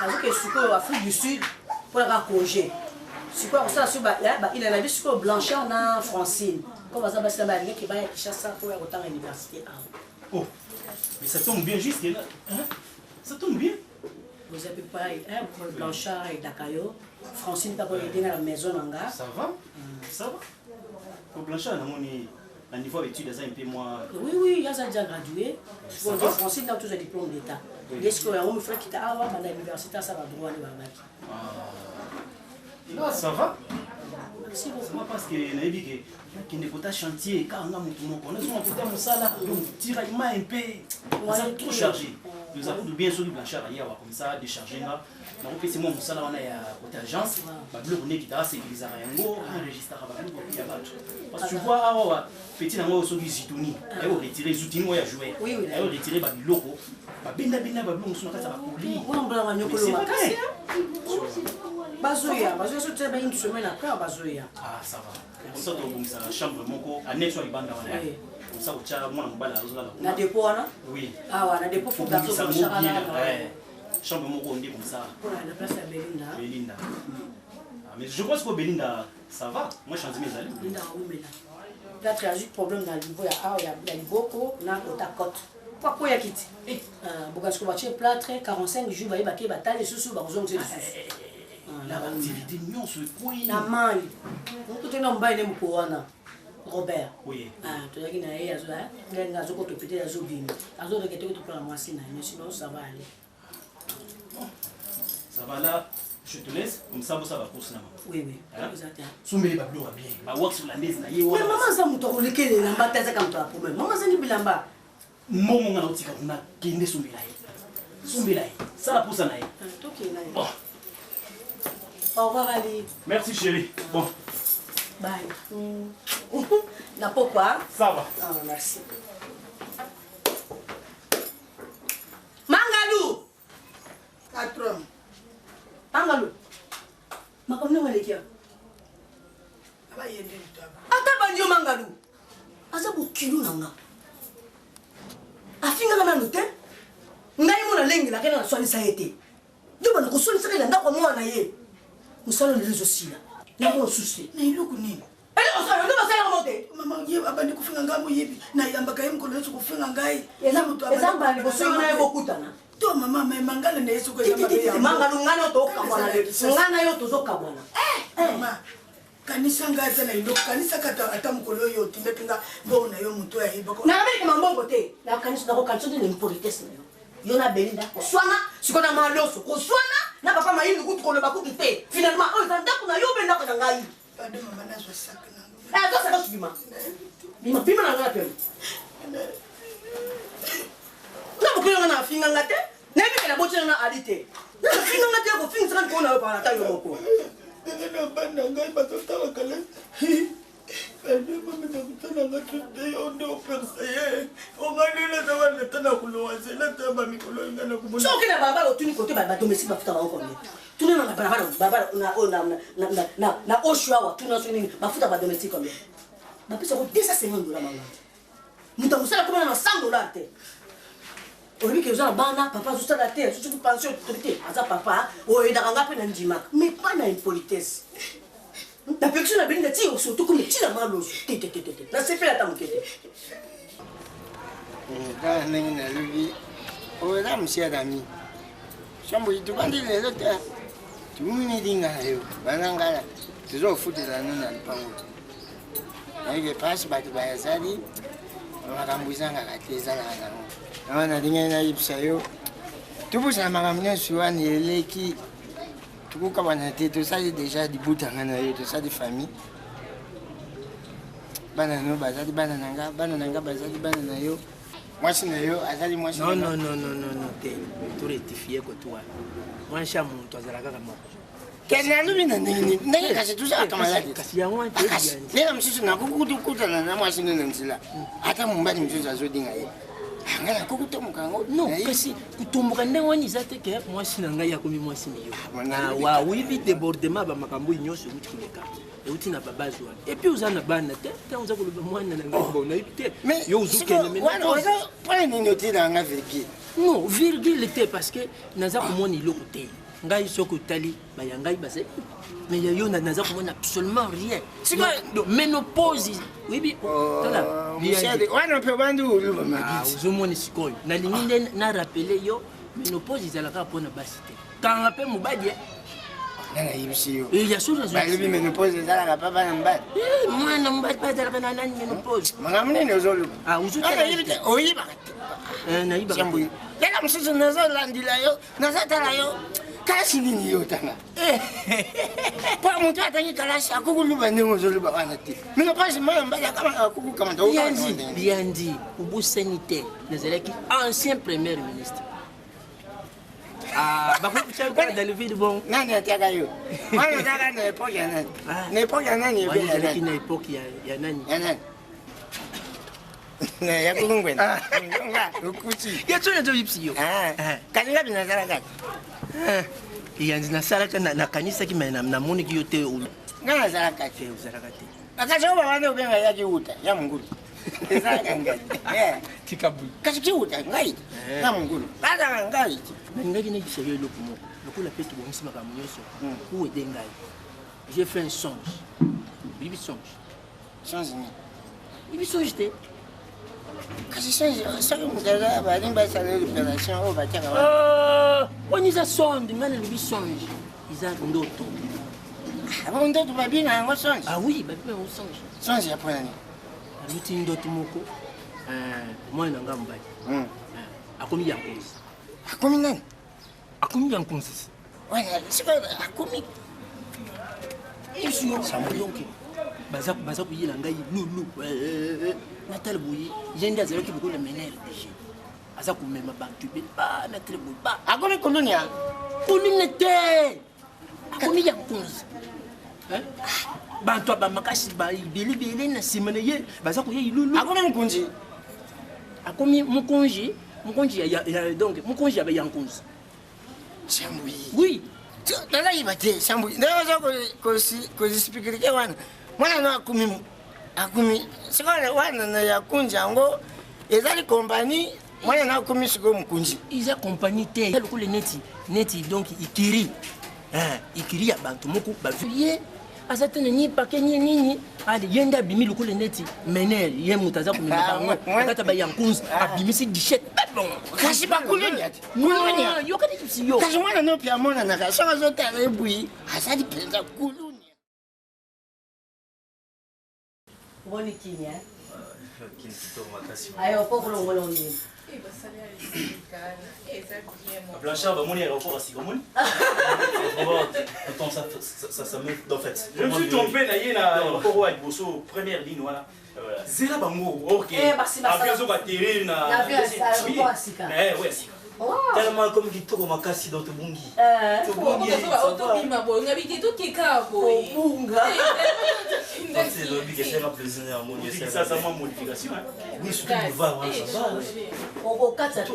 azoke sikoyo Afrique du Sud mpona kaka congé. Sikoyo akosala so baila na biso sikoyo, Blanchard na Francine, comme baza basi na balingaki baya Kinshasa mpo ya kotanga université awa.
Oh, mais ça tombe bien juste là, hein? Ça tombe bien.
Boza mpe pareil, Blanchard aidaka yo, Francine mpe akoyede nga na maison na nga.
Ça va, ça va. Pour Blanchard, namoni na niveau ya étude aza mpe mwa.
Oui, aza déjà gradué.
Ça va.
Francine na tozwa diplôme d'état. Nde sikoyo yango mofula kita awa banda université asala droit nde babaki.
Là, ça va.
Merci
beaucoup. Moi, parce que nayebi ke nakende kota chantier kaka nga motu moko, nazonga kota mosala, donc tiraillement un peu eza trop chargé. Eza kutu bien soki Blanchard aye awa, comme ça décharge nga, nakopesi mwa mosala wana ya kota agence, babiloko nde ekitaka, sécurisaka yango, enregistraka babiloko ya bato. Parce que tu vois awa wa petit nango soki zituni aye koretire zutini oyo ya joueur, aye koretire babiloko, babendabenda babiloko mosusu na kati ya bakoli.
Wana mbula banyokolo makasi. Bazoya, bazoya so tia ba une semaine après bazoya.
Ah, ça va. Comme ça tobongisa chambre moko annexe ya libanda wana. Comme ça kotya mwana mobali azolala
na dépôt wana.
Oui.
Awa na dépôt faut
Kobongisa yango bien, chambre moko nde comme ça.
Mpona na place ya Belinda.
Belinda. Ah, mais je pense que Belinda, ça va. Moi, changement ezali.
Belinda aumela peut-être azwi problème na niveau ya awa ya liboko na kota cote po akweyaki ti bokanisi batie plâtre 45 jours, bayebaki batali lisusu, bakozongisa lisusu.
Na activité nyonso ekwei.
Na mai mokutu na mobali nde moko wana Robert.
Oui.
Tozalaki na ye, ndenge azokota peut-être azobima, azoregretter kutu mpona mwasi na ye, mais sinon ça va aller.
Ça va là, je te laisse, comme ça, ça va course na maman.
Oui, oui.
Hein? Sombele ba biloko ya bien. Ba wax hollandaise na ye
Mais mama aza moto akolekela elamba te azaka moto ya problème. Mama azangi bilamba.
Mbongo nga naotika kuna kende sombela ye. Sombela ye. Sala posa na ye.
Tokenda ye.
Bon.
Au revoir Ali.
Merci chérie. Bon.
Bye. Na pokwa.
Ça va.
Ah, merci. Mangalu.
Patron.
Mangalu. Makambo ndenge aleki awa. Ata bandi yo Mangalu. Aza bokilo na nga. Afingaka nanu te. Ngai mo nalengelaka ye na naswanisa ye te. Yo banda koswanisaka ye na ndako ya mwana na ye. Mosala lelo ezosila. Yango mosusu te.
Na eloko nini?
Eloko osala nde basalaka mo te.
Mama ye abandi kofinga ngai moyebi nayambaka ye mokolo nyonso kofinga ngai.
Eza mbala liboso yo na ye bokutana.
To mama me mangala na ye soko eza mabe yango.
Mangalo ngai na yo tokabwana. Ngai na yo tozokabwana.
Mama kanisa ngai ata na eloko kanisaka ata mokolo oyo otindaki nga mbongo na yo moto oyo ayebaka.
Nakabeleka mambongo te. Nakanisi nakokanisa nde na impolitesse na yo. Yo na Belinda koswana sikoyo na maloso koswana na papa Mayindu kutu koloba kutu te. Finalement oyo eza ndako na yo mpe ndako na ngai.
Pardon mama nazwa sac na
Eh, azwa sac bima. Bima bima na ngai pema. Nga bokilo nga na afinga nga te. Nayebi ke naboti na Ali te. Nafinga nga te kofingisaka likolo na yo pala ata yo moko.
Ndenge na bana ngai bazotalaka le pardon mama nakutana nga te yo nde opersa ye ongai nde naza wana ata na kolowa zela ata bamikolo oyo ngai nakomona
soki na balabala otuni kote badomestique bafuta bango combien tuna na balabala balabala na oshu awa tuna soki nini bafuta badomestique combien bapesa ko 250 dollar manga moto akosala komona na 100 dollar te olobi ke oza na bana papa azosala te soki pension tobi te aza papa oyedaka nga mpe na ndimaka mais pas na impolitesse napekisi na belinda ti surtout komi ntina maloso te te te te nasepeli ata moke te
kaka ndenge nalobi oyo eza mosier ami sombo tobandi lelo te tumini nga na yo bana ngala tozofutela no na lupango te nayeke mpasi bato bayazali makambo ezangaka te ezalaka nango yango nalingaki nayebisa yo tobosana makambo nyonso wana eleki tokokabana te tosali deja libutanga na yo tosali famille bana na yo bazali bana na nga bana na nga bazali bana na yo mwasi na yo azali mwasi
non non non non non non te to rectifier koto wana mwasi ya moto azala kaka moko
kende alobi na ndenge nini ndenge kasi tozalaka maladi
kasi yango wana
kasi ndenge mosusu nakokutana na mwasi nde na nzela ata mobali mosusu azodinga ye ngai nakoki kotomboka yango
non kasi kotomboka ndenge wana eza te ke mwasi na ngai akomi mwasi na yo awa oyebi débordement bamakambo oyo nyonso euti koleka euti na babase wana epuis oza na bana te ntango oza koloba mwana na ngai bon nayebi te yo ozokende
mpona nini otinaka nga virgule
non virgule te parce que naza komona eloko te ngai soki otali baya ngai bazali mais ya yo naza komona absolument rien donc ménopause oyebi oh, tala
wana mpe obandi oluba
ah, ozomona sikoyo nalingi nde na rappele yo ménopause ezalaka mpona basi te kanga mpe mobali eh.
nga nayebisi yo
eh, ya solo
balobi ménopause ezalaka pa bana mobali
eh, mwana mobali bazalaka na nani ménopause
makambo nini ozoluba
ah,
oyebi te oyebaka te
nayebaka
lelo mosusu nazolandila yo nazotala yo kalasi nini yo otanga mpo moto atangi kalasi akokoluba ndenge ozoluba wana te mino mpasi mwana mobali akokokamata
biandi obosani te nazalaki ancien premier ministre Ah, bakoki dans le vide bon
nani atiaka yo wana ozalaka na epoke ya nani na epoke ya nani
ezalaki na epoke ya nani
ya nani ya kulungwena okuti
ya tsona nzoyebisi yo
kasi ngapi nasalaka
yanzi nasalaka nakanisaki me namoniki yo te
nga nazalaka
te ozalaka te
kasi oyo bawanda obenga yaki wuta ya mongulu ezalaka ngai
tika boye
kasi kiwuta ngai ya mongulu azalaka ngai
nalingaki nayebisa yo eloko moko lokola mpe tobongisi makambo nyonso oede ngai j'ai fait un songe oyebi songe
songe nini
oyebi songe te
kasi songe soki moto aza balingi basala opération oyo batiaka
wana eza sonde ngai nalobi songe eza ndoto
abo ndoto babinga yango songe
ah oui babinga yango songe
songe ya mpona nini
naluti ndoto moko mwana na ngai mobali akomi ya nkonzi
akomi nani
akomi ya nkonzi.
Wana sikoyo akomi
biso yo donc baza baza koyela ngai lulu eh, eh, eh, natala boye ye nde azalaki lokola menere dg aza komema bato ebele ba natala boye ba
akomi kolonia
koluna te akomi ya nkonzi bato ya bamakasi baebelebele na nsima na ye baza koya ilulu
akomi mokonzi
akomi mokonzi mokonzi ya donc mokonzi ya ya nkonzi
sambwi
oui
nazayiba te sambwi ndenge oza koexpliquer wana mwana no akomi akomi sikoyo wana na ya kunzi yango ezali kompani mwana na akomi sikoyo mokonzi
eza kompani te lokola neti neti donc ikiri ikiri ya bato moko bavi ye aza te na nini pake nini nini ale ye nde abimi lokola neti mener ye moto aza komema bango na kati ya bayankunzi abimisi dichet
kasi bakuluni ati
yokani kisi yo
kasi mwana no mpe amonanaka soki azotala ebwi azali mpenza kuluni
Omoni kini eh? Aéroport kolongola onini.
Blanchard bamoni aéroport ya sika omoni Attends, ça, ça, ça, ça me. En fait, je me suis trompé na ye na aéroport oyo ya liboso première ligne wana. Zela bango, ok.
Eh, basi basala-
Avion ezoka atterrir na.
Na avion ya- aéroport ya sika.
Eh, ouais, ya sika.
Tellement comme kitoko makasi donc tobungi.
Otobima boye ngabi te tokeka boye.
Obunga.
C'est lobi que c'est ma plaisir ya moni.
Ça, ça mwa modification hein.
Oui, surtout boulevard wana ça va.
Okokatisa te.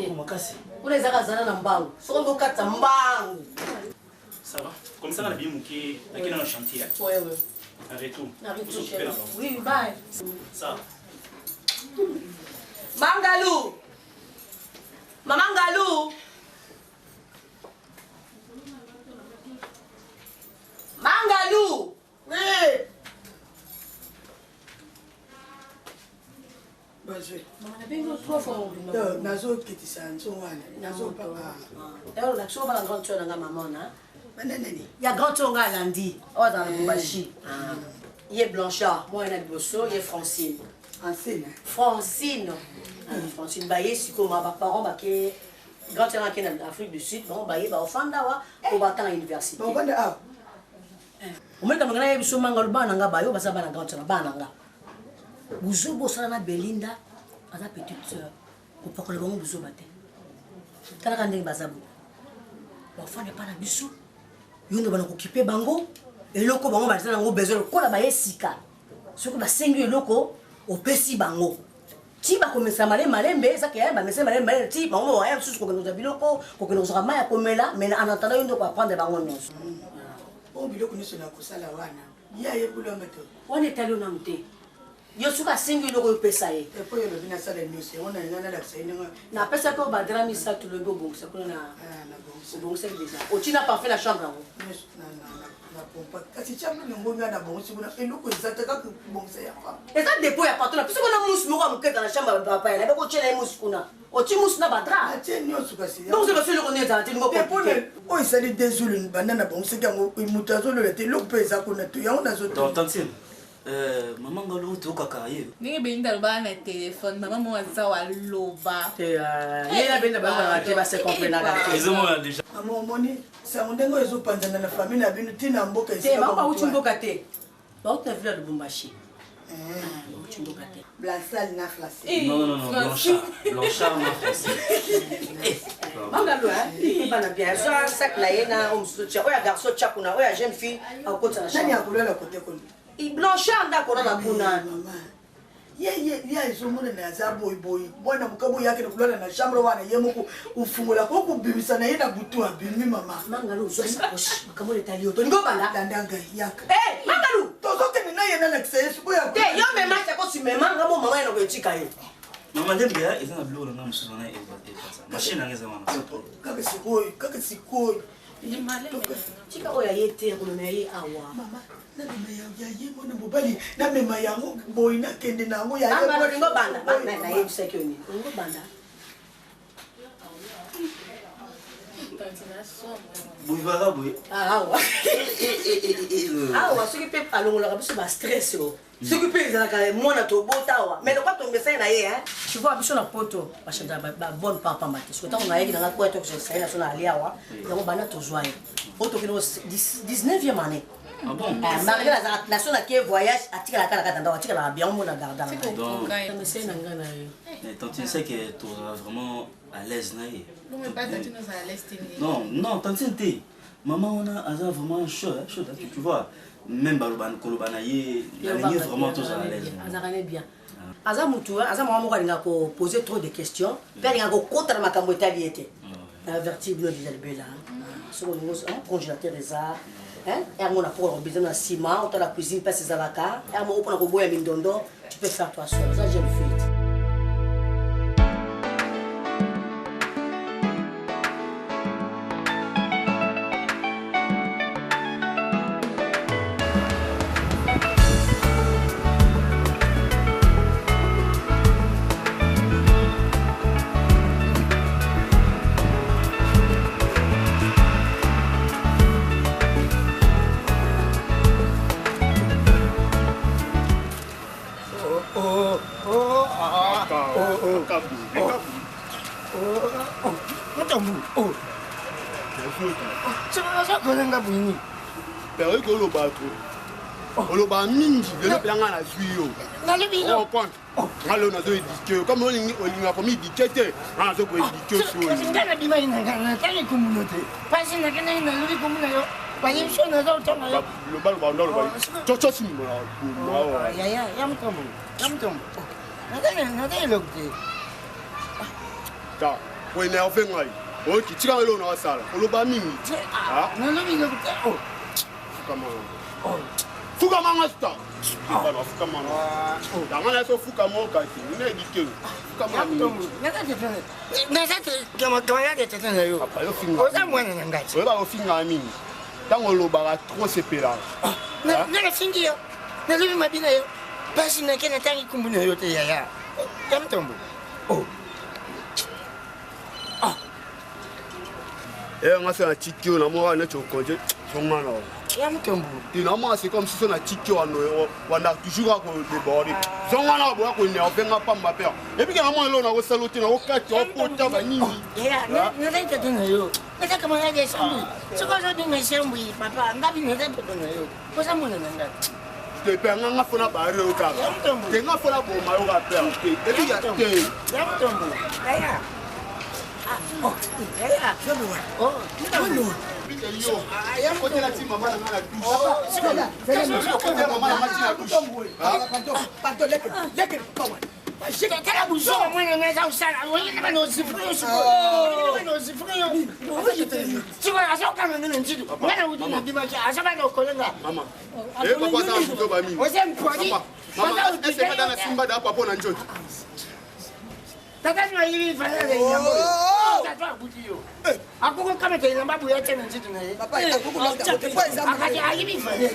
Kuna ezaka zana na mbangu. Soki olingi okatisa mbangu.
Ça va. Comme ça, on a bien mouké. Nakei na chantier. hein.
Ouais, ouais.
Un retour.
Na retour,
Faut s'occuper
chérie.
là-bas.
Oui, bye.
Ça.
Mangalu. Mama Ngalu. Mangalu.
Oui. Bazwe. Nazokitisa nzongo wana nazopaka.
Lakisi obala grande sœur na nga mama na.
Bananani.
Ya grande sœur nga alandi. Oyo azala na Lubumbashi. Ye Blanchard, mwana na liboso, ye Francine.
Francine.
Francine. Francine baye sikoyo ma baparent bake grande sœur ake na Afrique du Sud, bango baye baofanda awa po batanga université.
Baofanda awa.
Omeka manga nayebi so manga bana nga bayo baza bana grande sœur bana nga. Buzoba osala na Belinda aza petite sœur. Kopakola bango buzoba te. Talaka ndenge baza boye. Bafanda epa na biso yo nde bana kokipe bango eloko bango baza nango besoin lokola baye sika soki basengi yo eloko opesi bango ti bakomesa malembe malembe eza ke bamesa malembe malembe ti bango baya mosusu kokende kozwa biloko kokende kozwaka mai ya komela mais en attendant yo nde koapprendre bango nyonso.
Oyo biloko nyonso na kosala wana ye ayekolanga te.
Wana etali yo nanu te. Yo soki asengi eloko oyo opesa ye.
Epo yo olobi nasala nyonso yango nalinga nalakisa ye ndenge.
Napesaki oyo badra misato lobi obongisa kuna na obongisaki deja otina parfait na chambre yango.
Napompa kasi chambre yango nga nabongisi kuna eloko eza te kaka kobongisa ya pamba.
Eza dépôt ya patron biso kuna musu moko ya mokeka na chambre ya papa na bako tiela ye musu kuna oti musu na badra.
Atie nyonso kasi.
Donc soki eloko nini ezala te lingo.
Oyo esali deux banda nabongisaki yango moto azolola te eloko mpe eza kuna te yango nazo.
Donc tantine, mama Ngalo tokaka ye.
Ndenge Belinda alobaka na telefone, mama moko aza waloba.
Ye na Belinda bayokaka te, base comprenaka te.
Ezomona déjà.
Mama omoni sango ndenge oyo ezopanzana na famille na bino ntina mboka.
Te, bango bauti mboka te, bauti na ville ya Lubumbashi, bauti mboka te.
Blasal na Francine.
Non, non, non, Blanchard. Blanchard na Francine.
Mangalo bana bien azwa sac na ye na oyo mosusu tia oyo ya garçon tia kuna oyo ya jeune fille akokotisa na
Nani
chambre.
akolala kote kuna?
Blanchard nde akolala kuna.
Ye ye ye ezomonana aza boyeboye mwana moka boye akende kolala na chambre wana ye moko ofungola ko kobimisa na ye na butu abimi mama.
Mangalo ozwa sakoshi makambo oyo etali yo tolingi obanda.
Landa ngai yaka.
Mangalu
tozokende na ye nalakisa ye sikoyo.
Te, yo mema sakosi mema nga mo mama ye na koyetika ye.
Mama Lembe eza na biloko na nga mosusu wana epasa. Machine nanga eza wana.
Kaka sikoyo, kaka sikoyo.
Tika oyo aye te komema ye awa.
Mama namema ya ye mwana mobali namema yango boye nakende na yango ya ye.
Mangalo olingi obanda nayebisaki yo nini olingi obanda.
Boyivaka boye.
Awa awa soki mpe alongolaka biso bastress o soki mpe ezalaka mwana tobota awa mais lokwa tomesai na ye tu vois biso na poto bachangeaka babonne part pamba te soki ntango nayaki nanga koya tokosai na so na ali awa yango banda tozwa ye oyo tokende 19e année.
Ah bon?
Malgré nazalaka na so nake voyage, atikalaka na kati na ndako, atikalaka bien omona garda
Donc-
mesai na ngai na ye.
Mais tantine, c'est que tozala vraiment à l'aise na ye.
Bongo epai tantine ozala à l'aise te ndenge.
Non, non, tantine te. Maman wana aza vraiment chaud, hein, chaud, hein, tu vois. Même baloba koloba na ye, nalingi vraiment tozala à l'aise.
Azalaka ne bien, aza mutu, aza mama moko alingaka kopose trop de questions mpe alingaka kokota na makambo etali ye te. Na avertir bino deja libela, soki olingi congélateur eza yango na poko kobeza na nsima, otala cuisine place ezalaka ya moko mpona koboya mindondo. Tu peux faire toi seul, oza jeune fille.
Ozakolenga bwini.
Oyoki oloba trop, oloba mingi. Lelo mpenza ngai nazwi yo.
Nalobi yo.
Comprendre nga lelo nazo éduquer yo comme olingaka komi éduquer te. Nga nazo koéduquer yo soyo.
Nga nabimaki na nga natangi komuna te, pasi nakendaki nalobi komuna yo bayebi so naza kotanga yo.
Loba, loba, ndo loba tsotso simbo na boma.
Yaya ya mutombo, ya mutombo, naza eloko te.
Ta koénerve ngai, oyoki? Tika eloko na wasala, oloba mingi.
Nalobi eloko te.
Fukama, fukama nga sita bana, fukama yanga na so, fukama okati ina éduquer yo, fukama.
Naza camarade tata na yo, oza mwana na ngai.
Oyeba ofingaka mingi, ntango olobaka trop sepelaka.
Nga nafingi yo, nalobi mabi na yo, mpasi nake natangi kumbu na yo te. Yaya ya mutombo.
Nga so natiki yo namoka neti okonje songa na
Ya mutombo.
Te namona c'est comme si so natiki yo wanda toujours kaka kodéborde zonga na boya koénerve nga pamba pere epike namona eloko nakosala te, nakokati okota banini.
Nazali tata na yo, naza camarade ya sambwi. Soki ozobenga sambwi papa, ngabi naza tata na yo, oza mwana na ngai.
Te pe nga fona bare yo kaka te, nga fona boma yo kaka pere te epike te.
Ya mutombo, yaya, yaya.
Yo kotela ti mama na nga na douche, kotela mama na nga ti na douche.
Tala buzoba mwana nga aza kosala, oyina bana osifre yo sikoyo, bana osifre yo sikoyo, azokanga nga na nzitu, nga na wuti nabimaki, aza bana okolenga.
Papa aza buzoba mingi.
Oza mpwadi.
Mama, ese nga na simba da papa na nzoto.
Tata no ayibi valeur ya yango oyo tata abuti yo, akoko kamata elamba boye atia na nzoto na ye, akati ayibi valeur.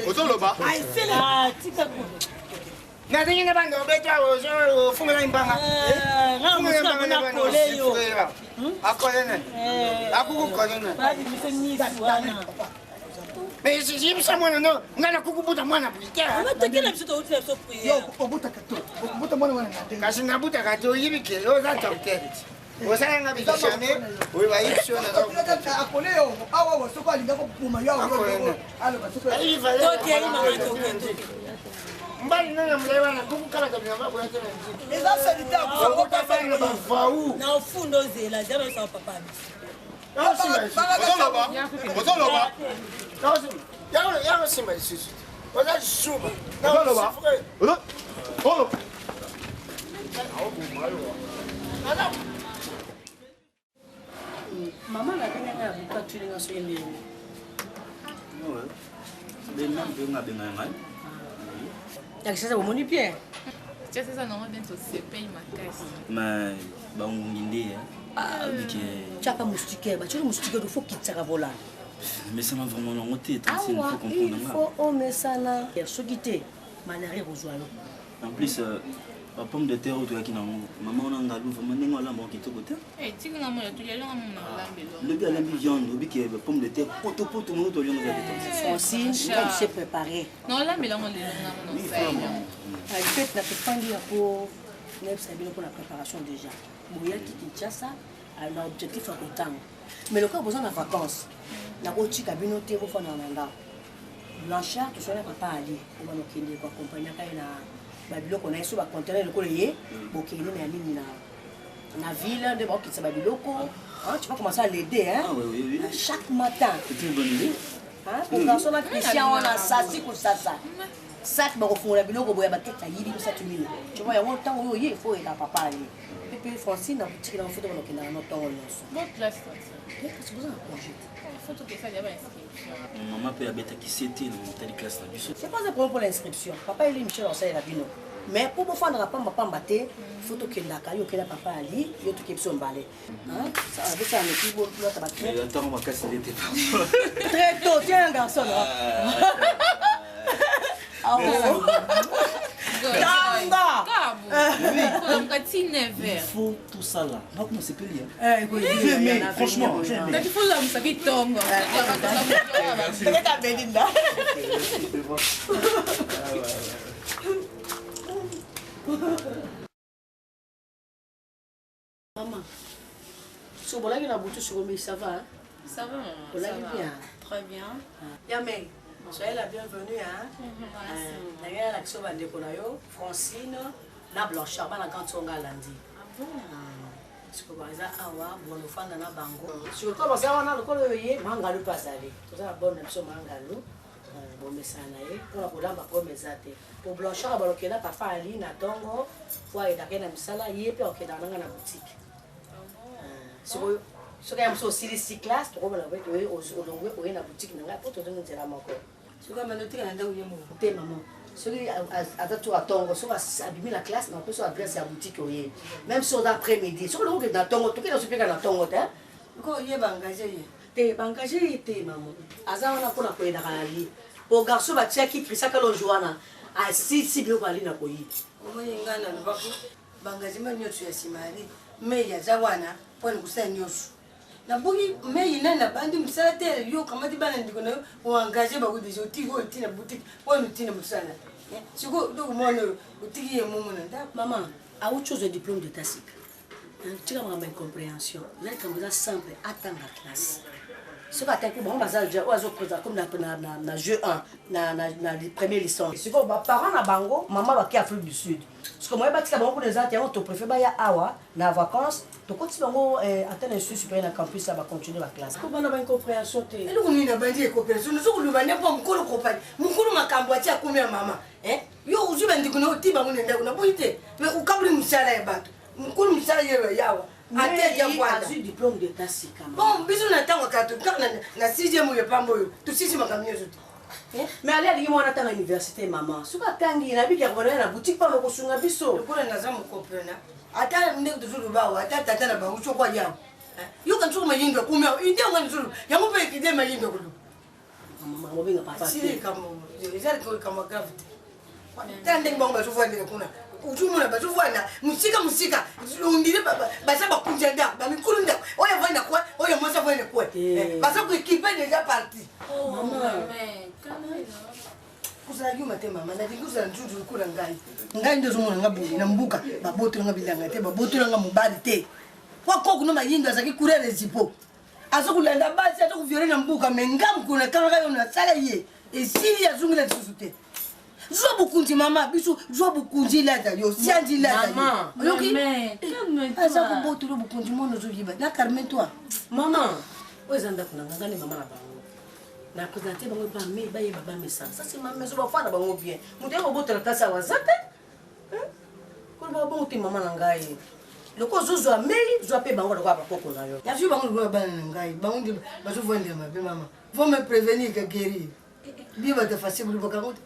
Ozoloba.
Na ndenge na bana obeta, ofungela mbanga, akolene akukukolene. Mais yebisa mwana no, ngai nakukubuta mwana boye te.
Tokela biso, touti na biso prière.
Obutaka te, okobuta mwana wana na ndenge.
Kasi nabutaka te, oyebi ke oza docteur ti osalanga bikishame oyo bayebi so.
Akole yo awa, soki alinga koboma yo aloba.
Tokei mama, toke, toke.
Mbali nanga molai wana kukukalaka bilamba boya te na nziki.
Eza salite.
Akobana bavau.
Na ofunda ozela zela osala papa biso.
Ozoloba, ozoloba.
Yakosimba lisusu te, oza lisuba.
Ozoloba, oloba.
Mama na bino nga buka tulinga soki ndenge.
Benga benga ngai.
Yakisasa bomoni bien.
Tia sasa nango bien, tosepeli makasi.
Mais bangungi nde bike.
Tiaka moustiquaire, batioli moustiquaire, faut kitisaka volant.
Mesana vraiment nango te tantine,
Awa
faut comprendre
il
nga.
faut omesana, soki te malaria ekozwa yo.
En plus. Ba pomme de terre oyo toyaki nango mama wana ngalu vraiment ndenge alamba ngo kitoko te.
Eh, tika nga mona tolia longa mona alambelo.
Lobi alambi viande obi ke ba pomme de terre poto poto moko tolia ngo za kitoko.
Francine, nga tu sais préparer.
Non alambela ngo lelo nga mona osala.
En fait, na tofandi ya po nayebisa bino mpona préparation déjà. Boyaki Kinshasa na objectif ya kotanga. Mais lokola boza na vacances, nakotika bino te bofanda na ndako. Blanchard tosala papa Ali obana okende koakompagnaka ye na babiloko na ye so bacontener lokola ye bokende na nini na na ville nde bakokitisa babiloko. Tu vas commencer à l'aider, hein?
Ah, oui, oui, oui.
Chaque matin.
C'est une bonne idée.
Hein? Pour garçon na Christian wana sasi kosasa sac bakofungola biloko boya bakete ayibi misato mine. Tu vois, yango ntango oyo ye fo oyela papa Ali epe Francine na boutique na foto banokendaka no ntongo nyonso.
Bon classe.
Kasi boza na congé.
Faut que ça y inscription.
Mama mpe abetaki sete na motali classe na biso.
C'est pas un problème pour l'inscription. Papa Eli Michel asalela bino. Mais mpo bofandaka pambapamba te, fo tokendaka yo okenda papa Ali yo toke biso mbale. Bosala noki bolata
ba ntango makasi nde te.
Très tôt, tiens un garçon. Tanga.
Il faut tout ça là. Nakoma sepeli. J'ai aimé, franchement, j'ai aimé.
Il faut la tongo.
Peut-être à Belinda. Maman, so bolaki na butu sikomi, ça va, hein?
Ça va, maman.
Olaki bien.
Très bien.
Yamei, soyez la bienvenue, hein? Nangai nalakisi yo bandeko na yo Francine na Blanchard, bana grande songa alandi. Sikoyo baza awa bona ofanda na bango. Sikoyo baza wana lokola oyo ye mangalu mpe azali, toza na bone na biso mangalu bomesana na ye mpona kolamba problème eza te. Po Blanchard balokenda papa Ali na ntongo po ayedaka ye na misala, ye mpe akokendaka nanga na boutique. Sikoyo soki ya mosu osilisi classe, tokomona boye olongwe oye na boutique na ngai mpo tozongi nzela moko.
Soki amanda otika na ndako ye moko.
Te mama, soki aza tour atongo, soki abimi na classe, na opesa adresse ya boutique oye, même si oza après midi, soki olongo okende na ntongo, tokende osopeka na ntongo te.
Ko ye baengage ye.
Te, baengage ye te mama, aza wana mpona koyendaka na li po garçon batiaki Christian Kalonji wana asisi biloko ali na koyiba.
Omoni ngai nalobaki baengagement nyonso ya nsima yali mei aza wana mpona kosala nyonso. Nabuki mei nani nabandi mosala te, yo okamati bana ndeko na yo oengage bango deja, otiki oyo otina boutique oyo otina mosala. Sikoyo donc mwana oyo otiki ye momo na ndako.
Mama awuti ozwa diplôme d'état sika, tika makambo ya incompréhension, eza likambo eza simple. Atanga classe, soki atangi bango baza deja oyo azokoza comme na jeu 1 na premier licence. Sikoyo baparent na bango mama bake Afrique du Sud, sikoyo moye batika bango kuna eza te. Yango topréfère baya awa na vacances, tokotisi bango ata na institut supérieur na campus ya bacontinue baclasse po bana baincompréhension te.
Eloko nini nabandi incompréhension? Nazo koloba nde mpo mokolo kopani mokolo makambo atia akomi ya mama. Yo ozwi bandeko na oti bango na ndako naboyi te, mais okaboli mosala ya bato, mokolo mosala ye yawa.
Azwi diplôme d'état sika.
Bon, biso na ntango kaka kaka na sixième oyo pamba oyo tosisi makambo nyonso te.
Mais ali alingi mwana atanga université mama, soki atangi nabiki akobana na boutique mpona kosunga biso.
Lokola naza mokomprena ata ndenge tozoloba awa, ata tata na bango soko ayawa yoka soko mayindo akomi awa ide yango nzolo yango mpe ekide mayindo akoloba.
Obenga papa.
Sili likambo eza likambo grave te. Tala ndenge bango bazovandela kuna, ozomona bazovanda mosika mosika, ondire baza bakonzi ya ndako, bamikolo ndako, oyo avandi na kwe, oyo mwasi avandi na kwe, baza koekipe deja parti. Kozala yuma te mama, nalingi kozala nzunzu lokola ngai. Ngai nde ozomona nga boye na mbuka, babotolanga bilanga te, babotolanga mobali te, po koku no mayindo azalaki coureur ezipo, aza kolanda basi, aza koviole na mbuka. Me nga mokolo nakangaka yo nasala ye esili, azongela lisusu te. Zwa bokonzi mama biso, zwa bokonzi lata yo sianzi lata yo oyoki aza kobotola bokonzi mwana ozoyiba na carmen toi.
Mama, oyo eza ndako na nga, ngani mama na bango na présente bango bame bayeba bamesana. Ça c'est ma maison, bafana bango bien. Moto ya kobotola place awa aza te. Koloba bongo te mama na ngai, loko ozozwa mei zwa mpe bango lokola bakoko na yo.
Nazwi bango lokola bana na ngai, bango nde bazovandela mabe. Mama, vaut me prévenir que guérir bino bato fasi bolobaka yango te.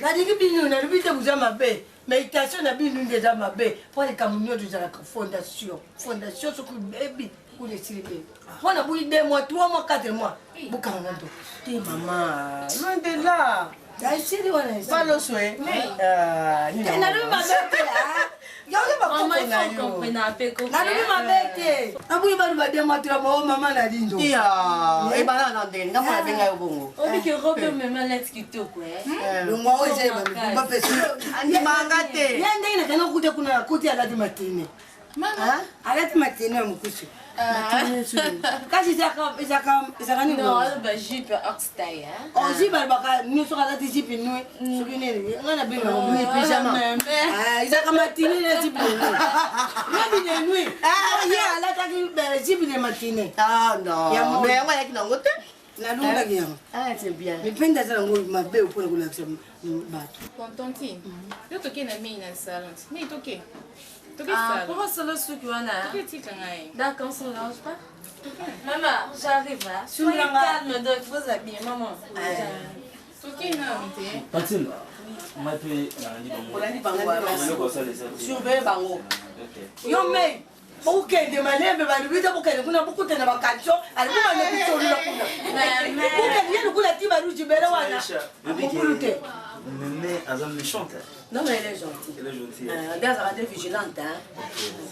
Nalingi bino, nalobi te boza mabe, méditation na bino nde eza mabe, mpo likambo nyonso ezalaka fondation. Fondation soki ebebi kuna esili mpe mpo na boyi 2 mois, 3 mois, 4 mois bokanga nto
te mama, loin de là.
Esili wana esili.
Baloso e.
Nalobi mabe te. Yoki bakoko na yo. Nalobi mabe te. Abuyi banu badematula bao mama na lindo.
Iya, ebana na ndenge nga mwana benga yo bongo.
Obiki robe mema lati kitoko eh.
Longwa oyo eza ba pesi.
Andimanga te.
Ya ndenge nakana kuta kuna kuti alati matine. Alati matine ya mokusu. Kasi ezaka nini?
Non, aloba jupe hors taille.
Oh, jupe alobaka nyonso alati jupe nue soki nini nga na benga nui pyjama. Ezaka matine na jupe de nuit. Robe de nuit. Ye alataki jupe de matine.
Ah non. Mais yango ayaki nango te.
Nalongaki yango.
Ah, c'est bien.
Mipende aza nango mabe mpona kolakisa bato.
Tontine, yo toke na mei na salon. Mei toke. Toke
Ah,
salon.
pourquoi solo suki wana?
Toke tika ngai.
D'accord, on s'en dérange pas. Maman, j'arrive là. Soyez
Sunga.
calme donc, vous habillez, maman.
Toke na te.
Tantine, ngai mpe nalandi bango.
Olandi bango, merci.
Eloko osala eza te.
Surveille bango.
Ok.
Yo mei bokende malembe balobi te bokende kuna bokutana bakalso alobi bande kosolola kuna bokende ye lokola ti baruji bele wana mokulu te.
Mémé aza méchante.
Non, mais elle est gentille.
Elle est gentille.
Nde azalaka nde vigilante, hein.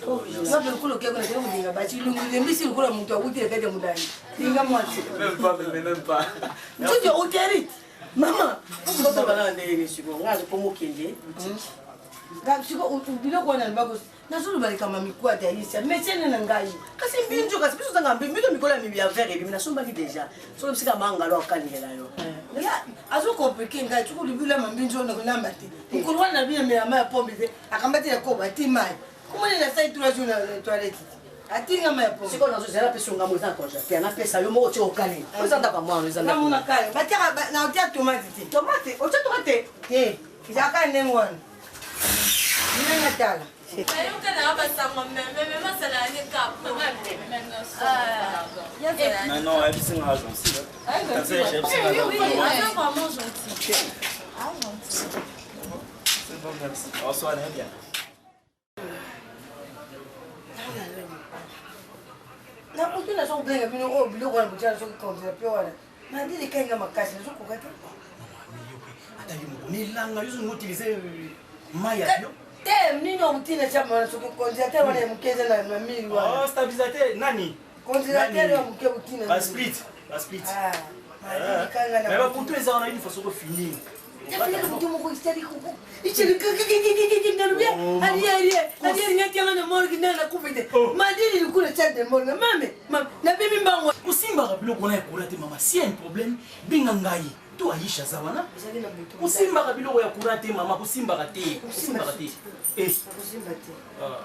Trop vigilante.
Nga mpe lokola okei kuna kende kolinga basi lembisi lokola moto awuti na kati ya molai linga mwasi.
Même pas, mémé, même pas.
Nsuki oteri mama.
Tobana ndenge nini sikoyo? Nga azokomo okende boutique.
Siko biloko wana lobako nazoloba likambo ya mikwate ayisa metiene na ngai.
Kasi mbinjo, kasi biso ozanga mbinjo mikolo ya mibi ya vert ebimi nasombaki déjà. Soki bisika mangalo akalingela yo.
Azokomplike ngai soki olobi olamba mbinjo oyo nakolamba te mokolo wana nabi namela mai ya pombe te akamba te yakoba ati mai komoni nasali 3 jours na toilette te atinga mai ya pombe.
Sikoyo nazozela napesa yo ngambo eza na congélateur napesa yo moko otie okalinga. Oza ndako ya mwana eza ndako.
Namona kale batiaka naotia tomate te.
Tomate otie tomate
te ezalaka ndenge wana ndenge tala.
Nayoka na basango meme meme asala ne kap.
Non, non, elle c'est un gentil.
Oui, aza vraiment gentil. Ah, gentil.
C'est bon, merci. On se voit bien.
Nakoki nazo kobenga bino oyo biloko wana botia soki congélateur wana mandili ekainga makasi nazokoka te.
Ata yo moko nelanga yo ozolinga utilize mai ya yo.
Te nini okotina chama wana soki congélateur wana ya moke eza na mili wana.
Oh, stabilisateur nani?
Congélateur ya moke otina.
Basplit, basplit.
Mandili kanga na
Mais babutu eza wana une fois soko fini.
Nafinaka moto moko esali icelikalubia alialialiatianga na morgue nde nakufi te mandili likula chat de morgue mame nabimi mbango.
Kosimbaka biloko wana ya kola te mama, si ya un problème benga ngai to Aisha aza wana. Kosimbaka biloko ya courant te mama, kosimbaka te, kosimbaka te. Eh.
Nakosimba te.
Ah.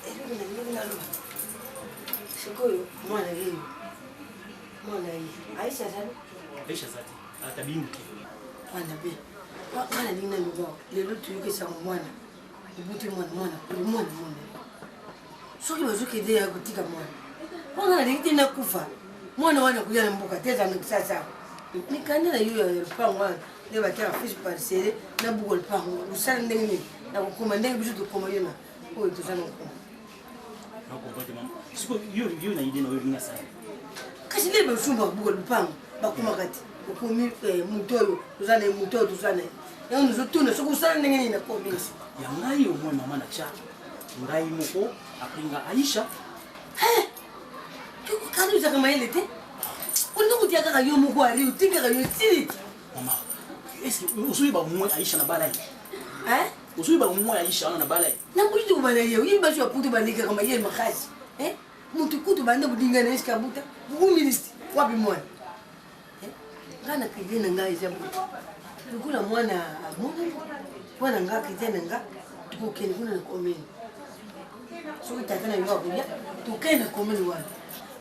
Eloko nalingi naloba sikoyo mwana ye mwana ye Aisha azali.
Aisha aza te, ata bingi.
Mwana be mwana alingi naloba lelo toyokisango mwana obuti mwana mwana oyo mwana mwana soki bazokende ya kotika mwana mwana nalingi te nakufa mwana wana koya na mboka te ezanga kisasa mikanda na yo ya lopango wana nde batiaka fiche parcelle na buku ya lopango osala ndenge nini nakokoma ndenge biso tokoma yo na oyo toza na kokoma.
Nakompa te mama. Sikoyo yo yo na idée na oyo olingi asala.
Kasi nde basumba buku ya lopango bakomaka te okomi moto oyo toza na ye moto oyo toza na ye yango nozotuna soki osala ndenge nini nakomi.
Ya ngai au moins mama na tya ngai moko après nga Aisha.
Kani ozalaka mayele te olingi kotia kaka yo moko ari otikaka yo esili te.
Mama, est-ce que ozoyeba mwa Aisha na bala ye? Ozoyeba mwa Aisha wana na bala ye?
Nakoki te kobala ye oyebi basi ya poto balekaka mayele makasi motu kutu banda kolinga na esika buta buministre wapi mwana ngai na kredi na ngai eza boye lokola mwana amonani mwana nga kredi na nga tokokende kuna na commune soki tata na yo akoya tokende na commune wana